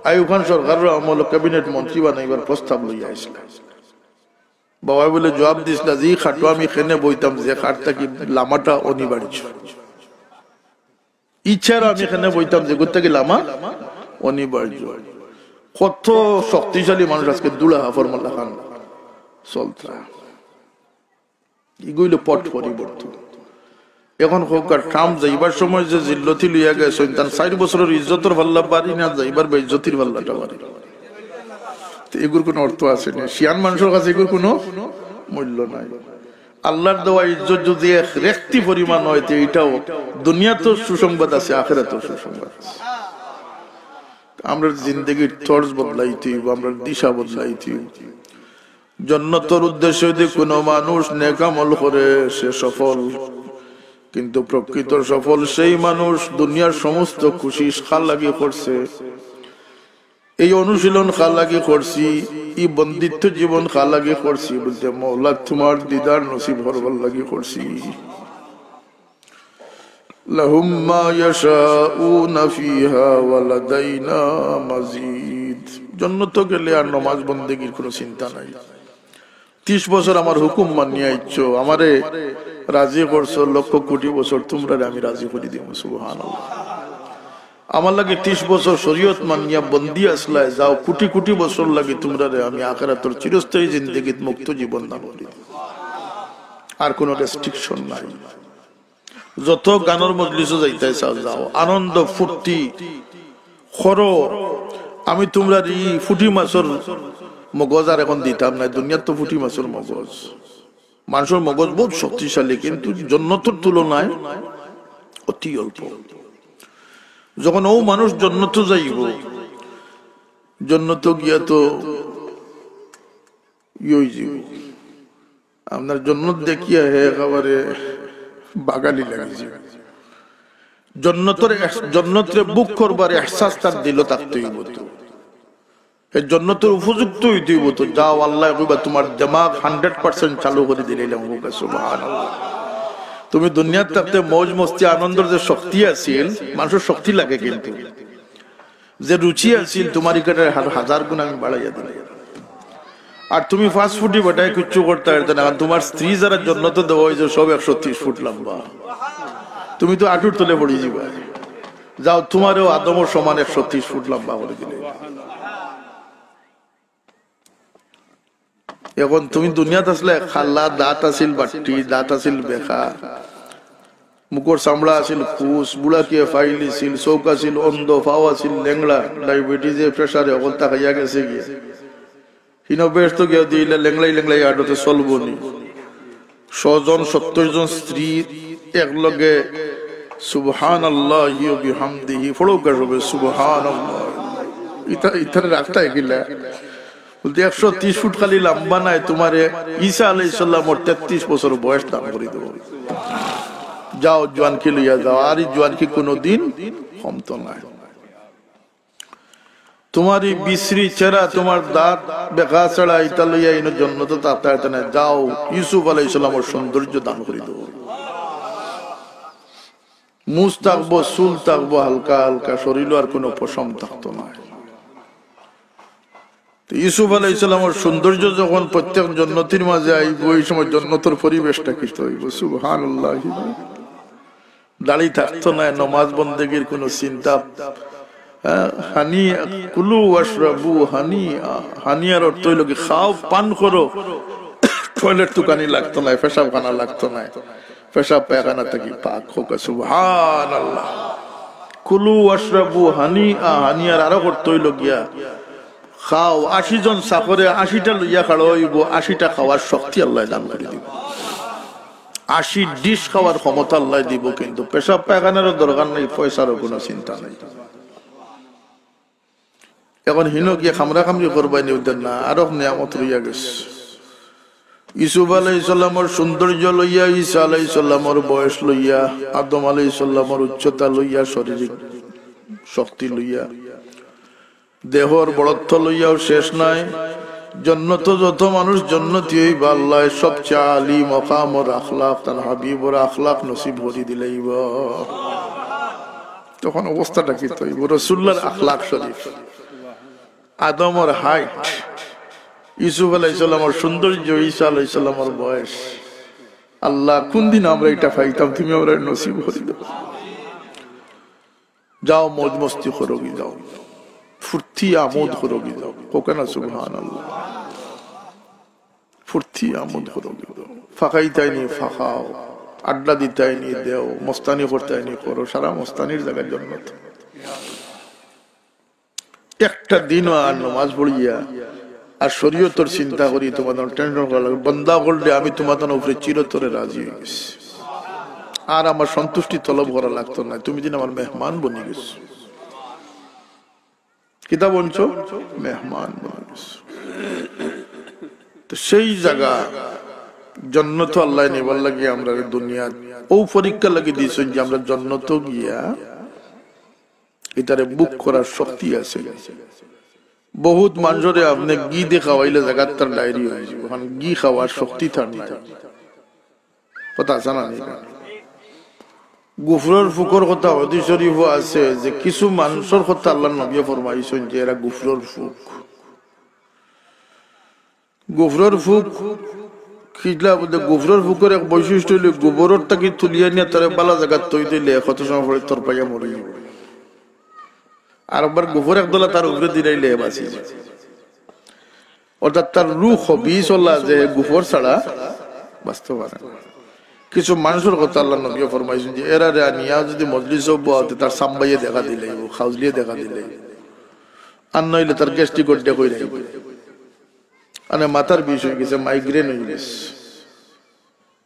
আইয়ুব খান সরকারর আমলো ক্যাবিনেট মন্ত্রী বানাইবার প্রস্তাব লইয়া আইছলা। বাবায় বুলে জুয়াব দিছলা যে, "ই খাটো আমি কেনে বইতাম, যে খাট থাকি লামাটা অনিবার্য।" ইচ্ছার আমি কেনে বইতাম, যে গুত্তা কি লামা অনিবার্য। কত শক্তিশালী মানুষ আজকে দুলা হাফর মাল্লা খান চলতা। ইগুইল পট পরিবর্তন। এখন কউক্কা, ট্রাম্প যাইবার সময় যে জিল্লতি লইয়া গেছইন, তান চাইর বছরর ইজ্জতর পাল্লা বাড়ি না যাইবার বেইজ্জতির পাল্লাটা বাড়ি? তে ইগুর কুনু অর্থ আছে নি? শিয়ান মানুষর কাছে ইগুর কুনু মূল্য নাই। আল্লার দেওয়া ইজ্জত যুদি এক রেখতি পরিমাণ অয়, তে ইটাও দুনিয়াতও সুসংবাদ আছে, আখেরাতও সুসংবাদ আছে। আমরার জিন্দেগির তর্জ বদলাইতে অইবো, আমরার দিশা বদলাইতে অইবো। জন্নতর উদ্দেশ্যে যুদি কুনু মানুষ নেক আমল করে, সে সফল। কিন্তু প্রকৃত সফল সেই মানুষ দুনিয়ার সমস্ত কোশিশ কার লাগি করছে, এই অনুশীলন কার লাগি করছি, এই বন্দিত্ব জীবন কার লাগি করছি, বলতে, "মওলা, তুমার দিদার নসিব করবার লাগি করছি।" লাহুম মা ইয়াশাউনা ফিহা ওয়া লাদাইনা মাজিদ। জন্নত গেলে আর নমাজ বন্দেগীর কুনু চিন্তা নাই। ত্রিশ বছর আমার হুকুম মানিয়া আইছো, আমারে রাজি করছো, লক্ষ কোটি বছর তুমরারে আমি রাজি করি দিমু। সুবহানাল্লাহ। আমার লাগি ত্রিশ বছর শরীয়ত মানিয়া বন্দি আছলায়, যাও, কোটি কোটি বছর লাগি তুমরারে আমি আখেরাতর চিরস্থায়ী জিন্দেগিত মুক্ত জীবন দান করি দিমু। আর কুনু রেস্ট্রিকশন নাই। যত গানর মজলিসো যাইতায় চাও যাও, আনন্দ ফুর্তি করো। আমি তুমরার ই ফুটি মাছর মগজ আর এখন দিতাম নায়, দুনিয়াত তো ফুটি মাছর মগজ। মানষর মগজ বউত শক্তিশালী, কিন্তু জন্নতর তুলনায় অতি অল্প। যখন অউ মানুষ জন্নতো যাইবো, জন্নতো গিয়া তো ই অইযিবো, আপনার জন্নত দেখিয়া হে একেবারে বাগালি লাগিযিবো। জন্নতর এহ-, জন্নতরে বুক করবার এহসাস তার দিলো থাকতে অইবো তো। হে জন্নতর উপযুক্ত অইতে অইবো তো। যাও, আল্লায় কইবা, "তুমার দেমাগ hundred percent চালু করি দিলাইলাম।" কউক্কা সুবহানাল্লাহ। তুমি দুনিয়াত থাকতে মৌজ মস্তি আনন্দর যে শক্তি আছিল, মানষর শক্তি লাগে কিন্তু যে রুচি আছিল, তুমার ইখানর হাজার গুণ আমি বাড়াইয়া দিলাম। আর তুমি পাঁচ ফুটি বেটায় কিচ্ছু করতায় পারতায় না, কারণ তুমার স্ত্রী যারা জন্নতো দেওয়া অইছে, সব একশো ত্রিশ ফুট লম্বা। তুমি তো আটুর তলে পড়ি যিবায়। যাও, তুমারেও আদমর সমান একশো ত্রিশ ফুট লম্বা করি দিলাইলাম। এখন তুমি দুনিয়াত আছলায় কালা, দাঁত আছিল বাট্টি, দাঁত আছিল বেকা, মুখর চামড়া আছিল কুচ, বুড়াকিয়ে ফাইল আছিল, চউখ আছিল অন্ধ, পাও আছিল লেংড়া, ডায়াবেটিসে, প্রেশারে হকলতা খাইয়া গেছে গিয়া। হিনো বেহেস্তো গিয়া দেখিলা লেংড়াই লেংড়াই আটতে চলবো নি। শ জন, সত্তইর জন স্ত্রী একলগে সুবহানাল্লাহি ওয়া বিহামদিহি পড়উক্কা সবে, সুবহানাল্লাহ। ইতা, ইতারে রাখতায় কিলা? বলতে, "একশো ত্রিশ ফুট খালি লম্বা নায়, তুমারে ঈসা আলাইহিস সালামর তেত্রিশ বছর বয়স দান করি দেবো। যাও, জোয়ানকি লইয়া যাও, আর ই জোয়ানকি কুনুদিন কমতো নায়।" তুমার ই বিশ্রী চেহারা, তুমার দাঁত বেকা ছাড়া, ইতা লইয়া ইনো জন্নতো থাকতায় পারতায় না। যাও, ইউসুফ আলাইহিস সালামর সৌন্দর্য দান করি দেবো। মুছ থাকবো, চুল থাকবো হালকা হালকা, শরীলো আর কুনু পশম থাকতো নায়। তো ইউসুফ আলাইহিস সালামর সৌন্দর্য যখন প্রত্যেক জন্নতির মাঝে আইবো, ই সময় জন্নতর পরিবেশটা কিতা অইবো? সুবহানাল্লাহ। দাড়ি থাকতো নায়, নমাজ বন্দেগীর কুনু চিন্তা। হ্যাঁ, হানিয়া, কুলু ওয়াশরাবু হানিয়া। হানিয়ার অর্থ অইলো কি, খাও, পান করো, টয়লেট তুকানি লাগতো নায়, পেশাবখানা লাগতো নায়, পেশাব পায়খানা থাকি পাক। কউক্কা সুবহানাল্লাহ। কুলু ওয়াশরাবু হানিয়া, হানিয়ার আরো অর্থ অইলো গিয়া, খাও, আশি জন চাকরে আশিটা লইয়া খাড়া অইবো, আশিটা খাওয়ার শক্তি আল্লায় দান করি দিবো। আশি ডিশ খাওয়ার ক্ষমতা আল্লায় দিবো, কিন্তু পেশাব পায়খানারও দরকার নাই, পয়সারও কুনু চিন্তা নাই। এখন হিনো গিয়া খামরা খামরি করবায় নি, অইতো না, আরো নিয়ামত রইয়া গেছে। ইউসুফ আলাইহিস সালামর সৌন্দর্য লইয়া, ঈসা আলাইহিস সালামর বয়স লইয়া, আদম আলাইহিস সালামর উচ্চতা লইয়া, শারীরিক শক্তি লইয়া, দেহর বড়ত্ব লইয়াও শেষ নাই। জন্নতো যত মানুষ জন্নতি অইবা, আল্লায় সবচেয়ে আলী মকামর আখলাক, তান হাবিবর আখলাক নসিব করি দিলাইবা। তখন অবস্থাটা কিতা অইবো? রাসূলুল্লাহর আখলাক শরীফ। আদমর হাইট, ইউসুফ আলাইহিস সালামর সৌন্দর্য, ঈসা আলাইহিস সালামর বয়স। আল্লাহ, কোন দিন আমরা ইটা পাইতাম? তুমি আমরারে নসিব করি দেও। যাও, মৌজ মস্তি করোগি যাও, ফুর্তি আমোদ করোগি যাও। কউক্কা না সুবহানাল্লাহ। ফুর্তি আমোদ করোগি যাও। ফাঁকাইতায় নি ফাঁকাও, আড্ডা দিতায় নি দেও, মস্তানি করতায় নি করো, সারা মস্তানির জাগা জন্নত। একটা দিনও আর নমাজ পড়িয়া আর শরীয়তর চিন্তা করি তুমার টেনশন করা লাগে। বন্দা অকলরে আমি তুমার উপরে চিরতরে রাজি অই গেছি, আর আমার সন্তুষ্টি তলব করা লাগতো নায়, তুমি দিন আমার মেহমান বনি গেছো। কিতা বনছো? মেহমান বনি গেছো। তো সেই জাগা জন্নত আল্লায় নিবার লাগি আমরারে দুনিয়াত অউ পরীক্ষা লাগি দিছইন যে আমরা জন্নত গিয়া ইটারে ভোগ করার শক্তি আছে। বহুত মানষরে আপনে ঘি দি খাওয়াইলে জাগাত তার ডায়রি অই যাইবো, কারণ ঘি খাওয়ার শক্তি তার নাই। কথা আছে না নি? গুফরর ফুকর কথা হাদিস শরীফো আছে যে কিছু মানষর কথা আল্লার নবীয়ে ফরমাইছইন যে এরা গুফরর ফুক। গুফরর ফুক কিলা বুলে, গুফরর ফুকর এক বৈশিষ্ট্য অইলো গুফরর থাকি তুলিয়া নিয়া তারে বালা জাগাত থই দিলে কত সময় পরে তরপাইয়া মরি যাইবো। আর একবার গুফর একদলা তার উপরে দিলাইলে বাঁচি যায়। অর্থাৎ তার রুহ খবিস অলা যে গুফর ছাড়া বাঁচতো পারে না। কিছু মানষর কথা আল্লার নবীয়ে ফরমাইছইন যে এরারে আনিয়া যুদি মজলিসো বওয়াও তে তার সাম্বাইয়ে দেখা দিলাইবো, খাউজলিয়ে দেখা দিলাইবো, আর নাইলে তার গ্যাস্ট্রিক অড্ডে কই রাখবো। মানে মাথার বিষ অই গেছে, মাইগ্রেন অই গেছে।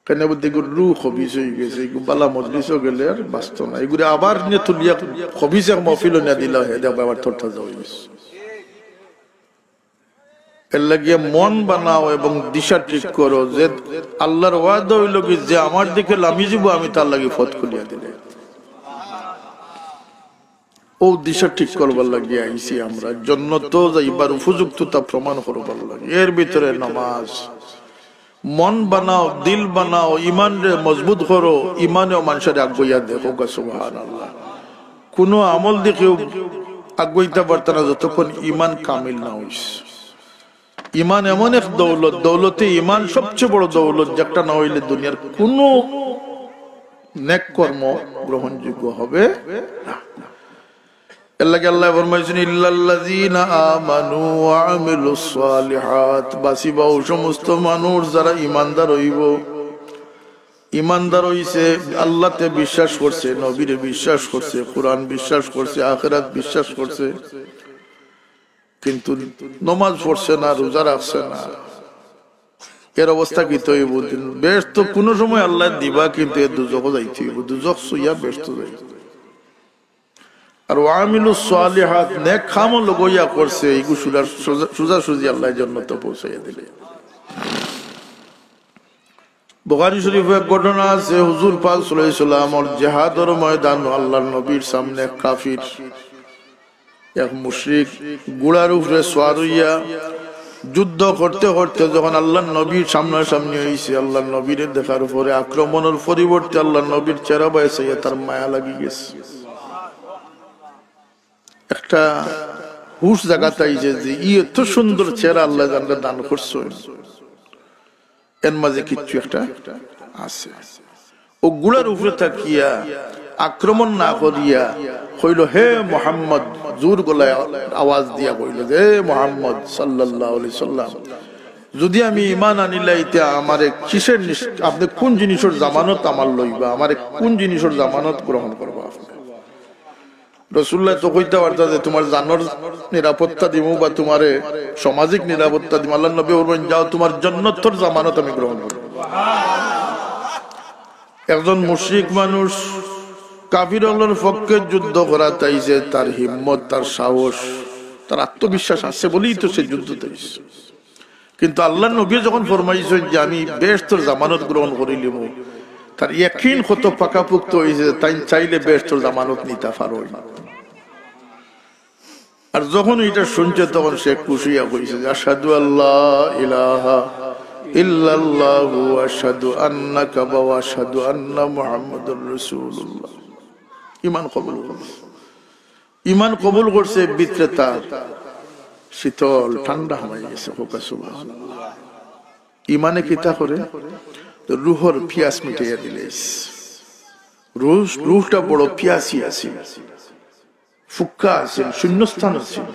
কেনে বুলে ইগুর রুহ খবিস অই গেছে, ইগু বালা মজলিসো গেলে আর বাঁচতো না। ইগুরে আবার নিয়া তুলিয়া খবিস এক মহফিলো নিয়া দিলা, হে দেখবা আবার তরতাজা অই গেছে। এর লাগিয়া মন বানাও এবং দিশা ঠিক করো যে আল্লার ওয়াদা অইলো কি, যে আমার দিকে লামি যাইবো আমি তার লাগি পথ খুলিয়া দিলে। অউ দিশা ঠিক করবার লাগি আইছি আমরা, জন্নতো যাইবার উপযুক্ততা প্রমাণ করবার লাগি। এর ভিতরে নামাজ, মন বানাও, দিল বানাও, ইমানরে মজবুত করো, ইমানেও মানষরে আগুয়াইয়া দেয়। কউক্কা সুবহানাল্লাহ। কুনু আমল দি কেউ আগুয়াইতা পারতা না যতক্ষণ ইমান কামিল না অইছে। ইমান এমন এক দৌলত, দৌলতে ইমান সবচেয়ে বড় দৌলত, যেটা না অইলে দুনিয়ার কুনু নেক কর্ম গ্রহণযোগ্য হবে না। এর লাগি আল্লায় ফরমাইছইন, "ইল্লাল্লাযীনা আমানু ওয়া আমিলুস সালিহাত।" বাঁচিবা অউ সমস্ত মানুষ যারা ইমানদার অইবো, ইমানদার অইছে, আল্লাতে বিশ্বাস করছে, নবীরে বিশ্বাস করছে, কুরআন বিশ্বাস করছে, আখিরাত বিশ্বাস করছে, কিন্তু নমাজ পড়ছে না, রোজা রাখছে না। এর অবস্থা কিতা অইবো? বেহেস্ত কুনু সময় আল্লায় দিবা, কিন্তু এ দুজখো যাইতে অইবো, দুজখ ছুইয়া বেহেস্ত যাইতে অইবো। আর ওয়া আমিলুস সালিহাত, নেক কামও লগইয়া করছে, ইগু সোজা, সোজা, সোজাসুজি আল্লায় জন্নতো পৌঁছাইয়া দিলে। বুখারী শরীফো এক ঘটনা আছে, হুজুর পাক সাল্লাল্লাহু আলাইহি ওয়াসাল্লামর জেহাদর ময়দানো আল্লার নবীর সামনে এক কাফির, এক মুশরিক ঘোড়ার উপরে সওয়ার অইয়া যুদ্ধ করতে করতে যখন আল্লার নবীর সামনাসামনি অইছে, আল্লার নবীরে দেখার পরে আক্রমণর পরিবর্তে আল্লার নবীর চেহারা বায় চাইয়া তার মায়া লাগি গেছে। একটা হুশ জাগাত আইছে যে ই এত সুন্দর চেহারা আল্লায় যানরে দান করছইন, এর মাঝে কিচ্ছু একটা আছে। অউ ঘোড়ার উপরে থাকিয়া আক্রমণ না করিয়া কইলো, "হে মুহাম্মদ", জোর গলায় আওয়াজ দিয়া কইলো যে, "হে মুহাম্মদ সাল্লাল্লাহু আলাইহি সাল্লাম, যুদি আমি ইমান আনিলাই, তে আমারে কিসের নিশ-, আপনে কুন জিনিসর জামানত আমার লইবা? আমারে কুন জিনিসর জামানত গ্রহণ করবা আপনে?" রাসূলুল্লায় তো কইতা পারতা যে, "তুমার জানর নিরাপত্তা দিমু বা তুমারে সামাজিক নিরাপত্তা দিমু।" আল্লার নবী বলবেন, "যাও, তুমার জন্নতর জামানত আমি গ্রহণ করমু।" একজন মুশরিক মানুষ কাফির অকলর পক্ষে যুদ্ধ করাত আইছে, তার হিম্মত, তার সাহস, তার আত্মবিশ্বাস আছে বলেই তো সে যুদ্ধত আইছে। কিন্তু আল্লার নবী যখন ফরমাইছইন যে, "আমি বেহেস্তর জামানত গ্রহণ করিলিমু", তার ইয়াকিন কত পাকাপোক্ত অইছে যে তাইন চাইলে বেহেস্তর জামানত নিতা পারইন। আর যখন ইটা শুনছে, তখন সে খুশি অইয়া কইছে যে, "আশহাদু আল্লা ইলাহা ইল্লাল্লাহু ওয়া আশহাদু আন্নাকা বা ওয়া আশহাদু আন্না মুহাম্মাদুর রাসূলুল্লাহ।" ইমান কবুল করছে। ইমান কবুল করছে ভিতরে তার। শীতল ঠান্ডা হামাই গেছে। কউক্কা সুবহানাল্লাহ। ইমানে কিতা করে? রুহর পিয়াস মিটাইয়া দিলে। রুহ, রুহটা বড় পিয়াসি আছিল, ফুক্কা আছিল, শূন্যস্থান আছিল।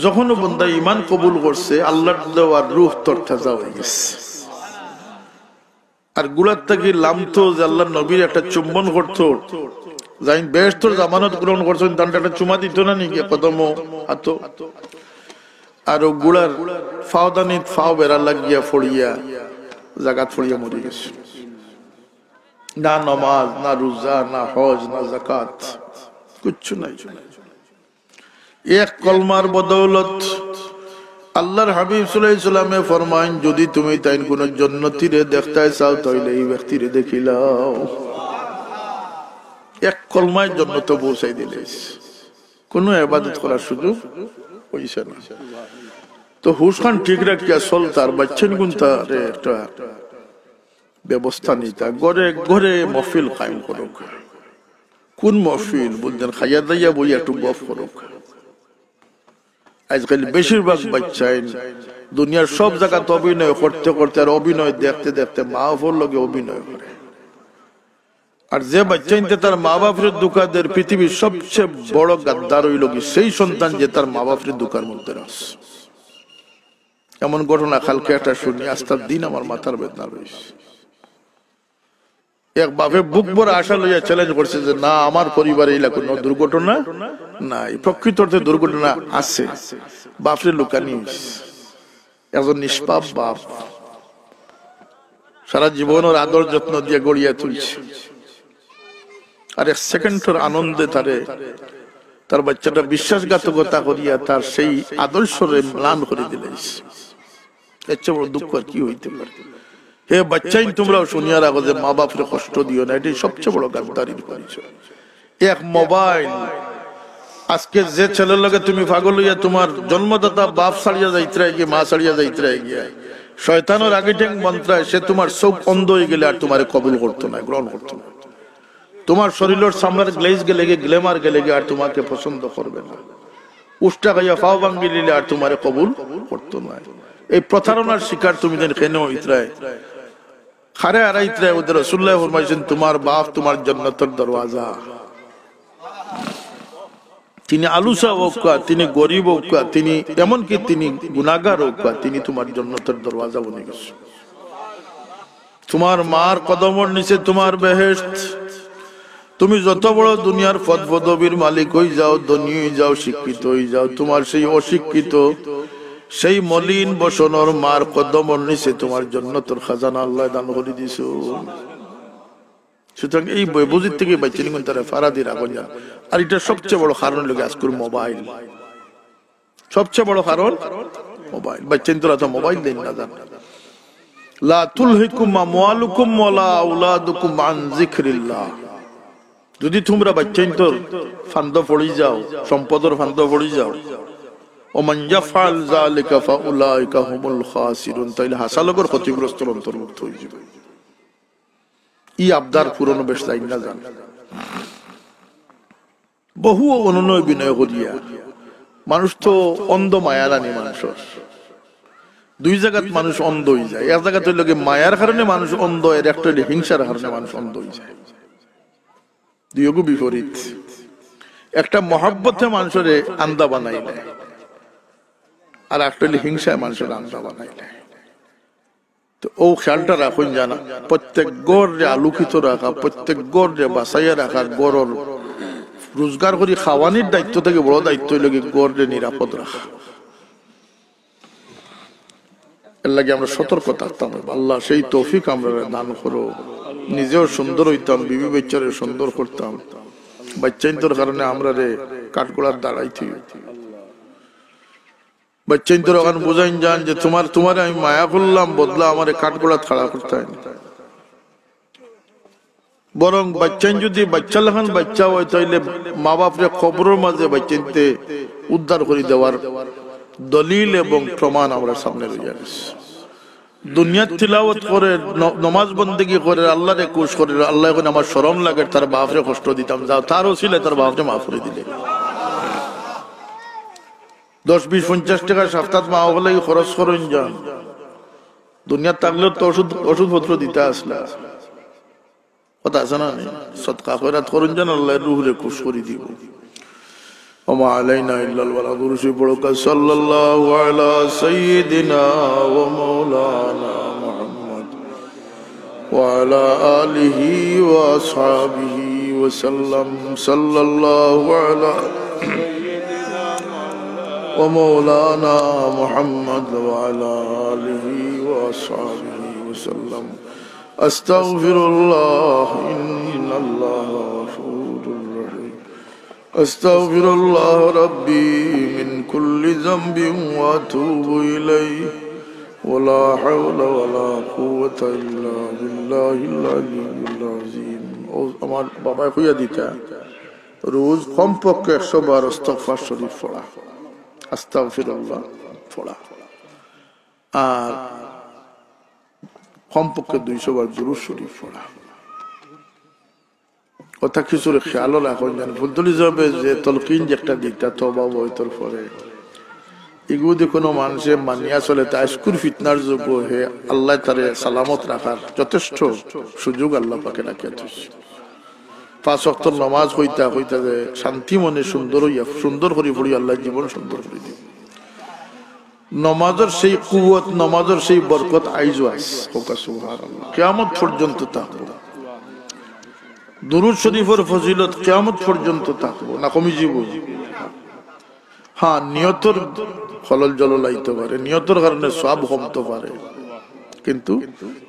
যখনও বন্দা ইমান কবুল করছে, আল্লাহর দেওয়া রুহ তরতাজা অই গেছে। আর গুড়ার থাকি লামতো যে আল্লাহর নবীর একটা চুম্বন করতো, যাইন বেহেশতর জামানত গ্রহণ করছইন, তানরে একটা চুমা দিতো না নি গিয়া কদমো, আতো? আর অউ গুড়ার ফাওদানিত ফাও বেড়া লাগিয়া ফড়িয়া, জাগাত ফড়িয়া মরি গেছে। না নমাজ, না রোজা, না হজ, না যাকাত, কিচ্ছু নাই। এক কলমার বদৌলত আল্লাহর হাবিব সাল্লাল্লাহু আলাইহি ওয়াসাল্লামে ফরমাইন, যদি তুমি তাইন কুনু জন্নতিরে দেখতায় চাও, তাইলে এই ব্যক্তিরে দেখিলাও। এক কলমায় জন্নতো পৌঁছাই দিলে, কুনু ইবাদত করার সুযোগ অইছে না। তো হুশ খান ঠিক রাখিয়া চলতা, আর বাচ্চাইন গুনতারে একটা ব্যবস্থা নিতা, ঘরে ঘরে মহফিল কায়েম করউক্কা। কুন মহফিল বুঝছইন? খাইয়া দাইয়া বইয়া একটু গফ করউক্কা। আইজকাইল বেশিরভাগ বাচ্চাইন দুনিয়ার সব জাগাত অভিনয় করতে করতে আর অভিনয় দেখতে দেখতে মা বাফর লগে অভিনয় করে। আর যে বাচ্চাইন্তে তার মা বাফরে ধুকা দের, পৃথিবীর সবচেয়ে বড় গাদ্দার অইলো গি সেই সন্তান যে তার মা বাফরে ধুকার মধ্যে রাখছে। এমন ঘটনা কালকে একটা শুনি, আস্তা দিন আমার মাথার বেদনা রইছে। এক বাফে বুক ভরা আশা লইয়া challenge করছে যে, "না, আমার পরিবারে ইলা কুনু দুর্ঘটনা নাই।" প্রকৃত অর্থে দুর্ঘটনা আছে, বাফরে লুকানি অইছে। একজন নিষ্পাপ বাফ, সারা জীবন ওর আদর যত্ন দিয়া গড়িয়া তুলছে, আর এক সেকেন্ডর আনন্দে তারে, তার বাচ্চাটা বিশ্বাসঘাতকতা করিয়া তার সেই আদর্শরে ম্লান করি দিলাইছে। এর চেয়ে বড় দুঃখ আর কি হইতে পারে? হে বাচ্চাইন, তোমরাও শুনিয়া রাখো যে মা বাফরে কষ্ট দিও না, এটাই সবচেয়ে বড় গাদ্দারির পরিচয়। এক মোবাইল, আজকে যে ছেলের লগে তুমি পাগল অইয়া তোমার জন্মদাতা বাফ ছাড়িয়া যাইতরায় গিয়া, মা ছাড়িয়া যাইতরায় গিয়া, শয়তানর আগে ঠেং বনতরায়, সে তোমার চউখ অন্ধ অইগেলে আর তোমারে কবুল করতো নায়, গ্রহণ করতো নায়। তোমার শরীলর চামড়ার glaze গেলেগি, glamour গেলেগি, আর তোমাকে পছন্দ করবে না। উষ্টা খাইয়া পাও ভাঙ্গি নিলে আর তোমারে কবুল করতো নায়। এই প্রতারণার শিকার তুমি যেন কেনে অইতরায়, কারে হারাইতরায়, ওদের রাসূলুল্লাহ ফরমাইছইন, তোমার বাফ তোমার জন্নতর দরওয়াজা। তিনি আলুসা অউক্কা, তিনি গরিব অউক্কা, তিনি এমনকি তিনি গুনাগার অউক্কা, তিনি তোমার জন্নতর দরওয়াজা বনি গেছে। তোমার মার কদমর নিচে তোমার বেহেশত। তুমি যত বড় দুনিয়ার পদ পদবীর মালিক অই যাও, ধনী অই যাও, শিক্ষিত অই যাও, তোমার সেই অশিক্ষিত, সেই মলিন বসনর মার কদমর নিচে তোমার জন্নতর খাজানা আল্লায় দান করি দিছইন। সুতরাং এই বেবুঝির থাকি বাচ্চাইন গুনতারে ফারা দি রাখইন যান। আর ইটার সবচেয়ে বড় কারণ অইলো গি আজকুর মোবাইল। সবচেয়ে বড় কারণ মোবাইল। বাচ্চাইন্তর আতো মোবাইল দেইন না যান। লা তুলহিকুম আমওয়ালুকুম ওয়ালা আওলাদুকুম আন যিকরিল্লাহ। যদি তোমরা বাচ্চাইন্তর ফান্দো পড়ি যাও, সম্পদর ফান্দো পড়ি যাও, ওয়া মান ইয়াফআল যালিকা ফাউলাইকা হুমুল খাসিরুন, তাইলে হাছা লগর ক্ষতিগ্রস্তর অন্তর্ভুক্ত অইযিবা। ই আবদার পূরণ বেশ যাইন না যান। বহু অনুনয় বিনয় করিয়া, মানুষ তো অন্ধ মায়ার আনি মানুষর। দুই জাগাত মানুষ অন্ধ অইযায়, এক জাগাত অইলো গি মায়ার কারণে মানুষ অন্ধ, আর একটা অইলো হিংসার কারণে মানুষ অন্ধ অইযায়। দুইগু বিপরীত। একটা মহব্বতে মানুষরে আন্ধা বানাইলে, আর একটা অইলো হিংসায় মানুষরে আন্ধা বানাইলে। তো অউ খেয়ালটা রাখইন যান, প্রত্যেক ঘররে আলোকিত রাখা, প্রত্যেক ঘররে বাঁচাইয়া রাখা, ঘরর রোজগার করি খাওয়ানির দায়িত্ব থাকি বড় দায়িত্ব অইলো গি ঘররে নিরাপদ রাখা। এর লাগি আমরা সতর্ক থাকতাম অইবো। আল্লাহ সেই তৌফিক আমরারে দান করো। নিজেও সুন্দর অইতাম, বিবি বাচ্চারে সুন্দর করতাম। বাচ্চাইন্তর কারণে আমরারে কাঠগড়াত দাঁড়াইতে অইবো। বাচ্চাইন্তরে অখান বুঝাইন যান যে তোমার, তোমারে আমি মায়া করলাম, বদলা আমারে কাঠগড়াত খাড়া করতায় না। বরং বাচ্চাইন যদি বাচ্চা লাখান বাচ্চা অয়, তাইলে মা বাপরে কবরর মাঝে বাচ্চাইন্তে উদ্ধার করি দেওয়ার দলিল এবং প্রমাণ আমরার সামনে রইয়া গেছে। দুনিয়াত তিলাওয়াত করের, ন-, নমাজ বন্দেগি করের, আল্লাহরে খুশ করের, আল্লায় কইন আমার শরম লাগের তার বাপরে কষ্ট দিতাম, যাও তার উছিলায় তার বাপরে মাফ করি দিলে। দশ, বিশ, পঞ্চাশ টেকা সাপ্তাত মা বাবার লাগি খরচ করইন যান। দুনিয়াত থাকলে তো ওষুধ, ওষুধপত্র দিতা আছলা। কথা আছে না নি? সদকা খয়রাত করইন যান, আল্লায় রুহরে খুশ করি দিবো। وما علينا إلا البلاغ। দুরুদ শরিফ পড়উক্কা। صلى الله على سيدنا ومولانا محمد وعلى آله وأصحابه وسلم. صلى الله على ومولانا محمد وعلى آله وأصحابه وسلم. أستغفر الله، إن الله غفور رحيم. أستغفر الله ربي من كل ذنب وأتوب إليه. ولا حول ولا قوة إلا بالله العلي العظيم। ও আমার বাবায় কইয়া দিতা, রোজ কমপক্ষে একশো বার আস্তাগফার শরীফ পড়া, আস্তাগফিরুল্লাহ পড়া, আর কমপক্ষে দুইশো বার দুরুদ শরীফ পড়া। কথা কিছুরে খেয়ালও রাখইন যান। ফুলতলি সাবে যে তলকিন যে একটা দিতা তওবা বইতর পরে, ইগুদি কোনো মানষে মানিয়া চলে, তা আইজকুর ফিতনার যুগো হে আল্লায় তারে সালামত রাখার যথেষ্ট সুযোগ আল্লাহ পাকে রাখিয়া থইছে। পাঁচ ওয়াক্ত নমাজ কইতা কইতা যে শান্তি মনে সুন্দর অইয়া, সুন্দর করি পড়ি, আল্লায় জীবন সুন্দর করি দিবো। নমাজর সেই কুওয়াত, নমাজর সেই বরকত আইজও আছে। কউক্কা সুবহানাল্লাহ। কিয়ামত পর্যন্ত থাকবো। দুরুদ শরীফর ফজিলত কিয়ামত পর্যন্ত থাকবো, না কমি যাইবো? হ্যাঁ, নিয়তর খলল জলল আইতো পারে, নিয়তর কারণে সওয়াব কমতো পারে, কিন্তু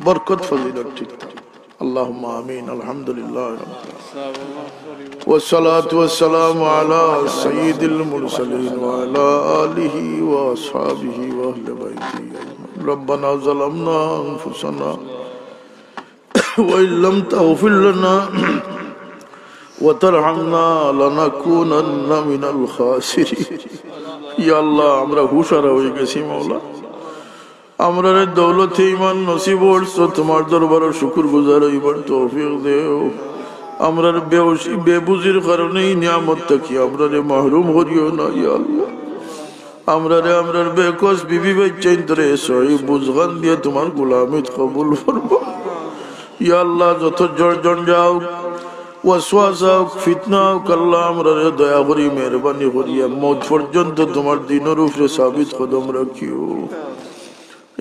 বরকত ফজিলত ঠিক থাকবো। اللهم آمين. الحمد لله رب العالمين. والصلاة والسلام على سيد المرسلين وعلى آله وأصحابه وأهل بيته أجمعين. ربنا ظلمنا أنفسنا وإن لم تغفر لنا وترحمنا لنكونن من الخاسرين. ইয়া আল্লাহ, আমরা হুঁশহারা অইগেছি মাওলা। আমরারে দৌলতে ইমান নসিব করছো, তুমার দরবারো শুকুর গুজার অইবার তৌফিক দেও। আমরার বেউসি, বেবুজির কারণে ই নিয়ামত থাকি আমরারে মাহরুম করিও না, ইয়া আল্লাহ। আমরারে, আমরার বেকস বিবি বাইচ্চাইন্তরে সহি বুঝখান দিয়া তুমার গোলামিত কবুল ফরমাও। ইয়া আল্লাহ, যত ঝড় ঝঞ্ঝা অউক, ওয়াসওয়াসা অউক, ফিতনা অউক, আল্লাহ, আমরারে দয়া করি, মেহেরবানি করিয়া মউত পর্যন্ত তুমার দিনর উপরে সাবিত কদম রাখিও।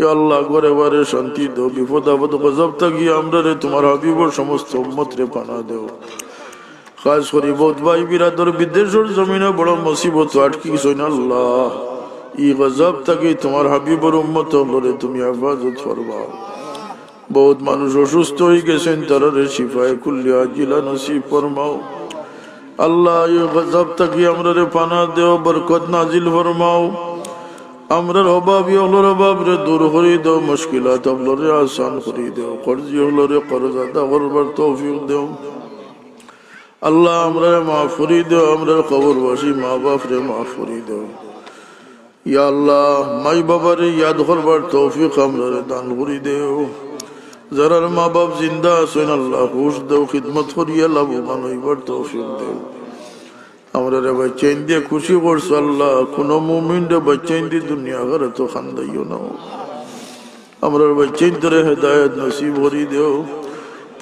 ইয়া আল্লাহ, ঘরে বারে শান্তি দেও, বিপদ আপদ গজব থাকি আমরারে তুমার হাবিবর সমস্ত উম্মতরে পানা দেও। খাস করি বউত ভাই বিরাদর বিদেশর জমিনো বড় মুসিবতো আটকি গেছইন আল্লাহ, ই গজব থাকি তুমার হাবিবর উম্মত অকলরে তুমি হেফাজত ফরমাও। বউত মানুষ অসুস্থ অইগেছইন, তারারে শিফায়ে কুল্লি আজিলা নসিব ফরমাও। আল্লাহ, ই গজব থাকি আমরারে পানা দেও, বরকত নাজিল ফরমাও। আমরার অভাবী অকলর অভাবরে দূর করি দেও, মুশকিলাত অকলরে আসান করি দেও, কর্জি অকলরে কর্জ আদা করবার তৌফিক দেও। আল্লাহ, আমরারে মাফ করি দেও, আমরার কবরবাসী মা বাপরে মাফ করি দেও। ইয়া আল্লাহ, মাই বাবারে ইয়াদ করবার তৌফিক আমরারে দান করি দেও। যারার মা বাপ জিন্দা আছইন, আল্লাহ, হুশ দেও, খিদমত করিয়া লাভবান অইবার তৌফিক দেও। আমরারে বাইচ্চাইন দিয়া খুশি করছো আল্লাহ, কুনু মুমিনরে বাইচ্চাইন দি দুনিয়া আখেরাতো কান্দাইও না। আমরার বাইচ্চাইন্তরে হেদায়েত নসিব করি দেও।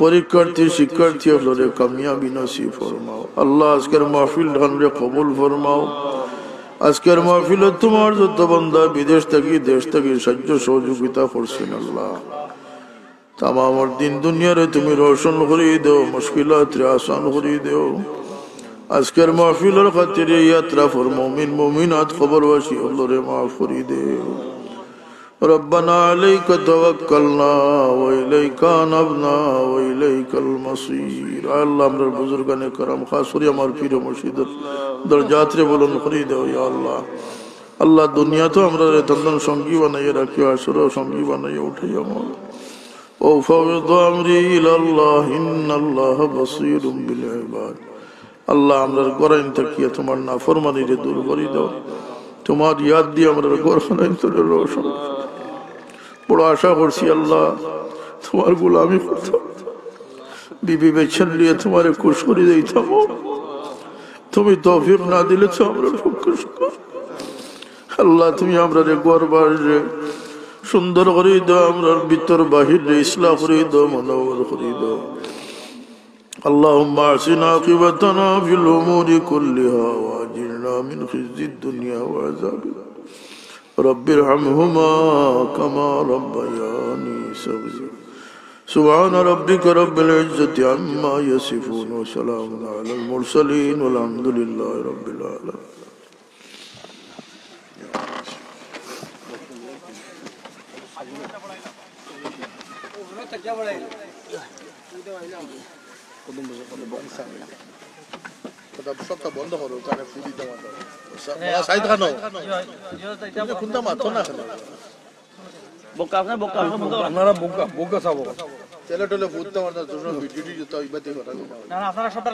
পরীক্ষার্থী, শিক্ষার্থী অকলরে কামিয়াবি নসিব ফরমাও। আল্লাহ, আজকের মাহফিলখানরে কবুল ফরমাও। আজকের মাহফিলো তুমার যত বান্দা বিদেশ থাকি, দেশ থাকি সাহায্য সহযোগিতা করছইন আল্লাহ, তামামর দিন দুনিয়ারে তুমি রোশন করি দেও, মুশকিলাতরে আসান করি দেও। আজকের মাহফিলর খাতিরে ইয়াত্রাফর মুমিন মুমিনাত কবরবাসী অকলরে মাফ করি দেও। ربنا عليك توكلنا وإليك أنبنا وإليك المصير। আল্লাহ, আমরার বুজুর্গানে কেরাম, খাস করি আমার পীর মুর্শিদর দরজাতরে বুলন্দ করি দেও, ইয়া আল্লাহ। আল্লাহ, দুনিয়াতো আমরারে তান সঙ্গী বানাইয়া রাখিও, হাশরো সঙ্গী বানাইয়া উঠাইও, মাওলা। وأفوض أمري إلى الله إن الله بصير بالعباد। আল্লাহ, আমরার ঘরাইন থাকিয়া তুমার নাফরমানিরে দূর করি দেও। তুমার ইয়াদ দিয়া আমরার ঘরখানাইন্তরে রোশন। বড় আশা করছি আল্লাহ, তুমার গোলামি করতাম, বিবি বাইচ্চাইন লইয়া তুমারে খুশ করি যাইতাম। তুমি তৌফিক না দিলে তো আমরার পক্ষে সম্ভব। আল্লাহ, তুমি আমরারে ঘর বাড়িরে সুন্দর করি দাও, আমরার ভিতর বাহিররে ইসলাহ করি দাও, মনোবল করি দাও। اللهم أحسن عاقبتنا في الأمور كلها وأجرنا من خزي الدنيا وعذاب الآخرة. رب ارحمهما كما ربياني صغيرا. سبحان ربك رب العزة عما يصفون وسلام على المرسلين والحمد لله رب العالمين. কথা সবটা বন্ধ করো, কানে ফু দিতে মাত্র। সা-, সাইড খানো। তুমি কোনটা মাত্র না খানো? বক্কা, আপনার বক্কা, আপনার বক্কা। আপনারা বক্কা, বক্কা চাবো। তেলে টেলে ফু দিতে মাত্র, তোমরা ভিডিও টিডিও তো ইবাতে কথা না। না, না, আপনারা সবটা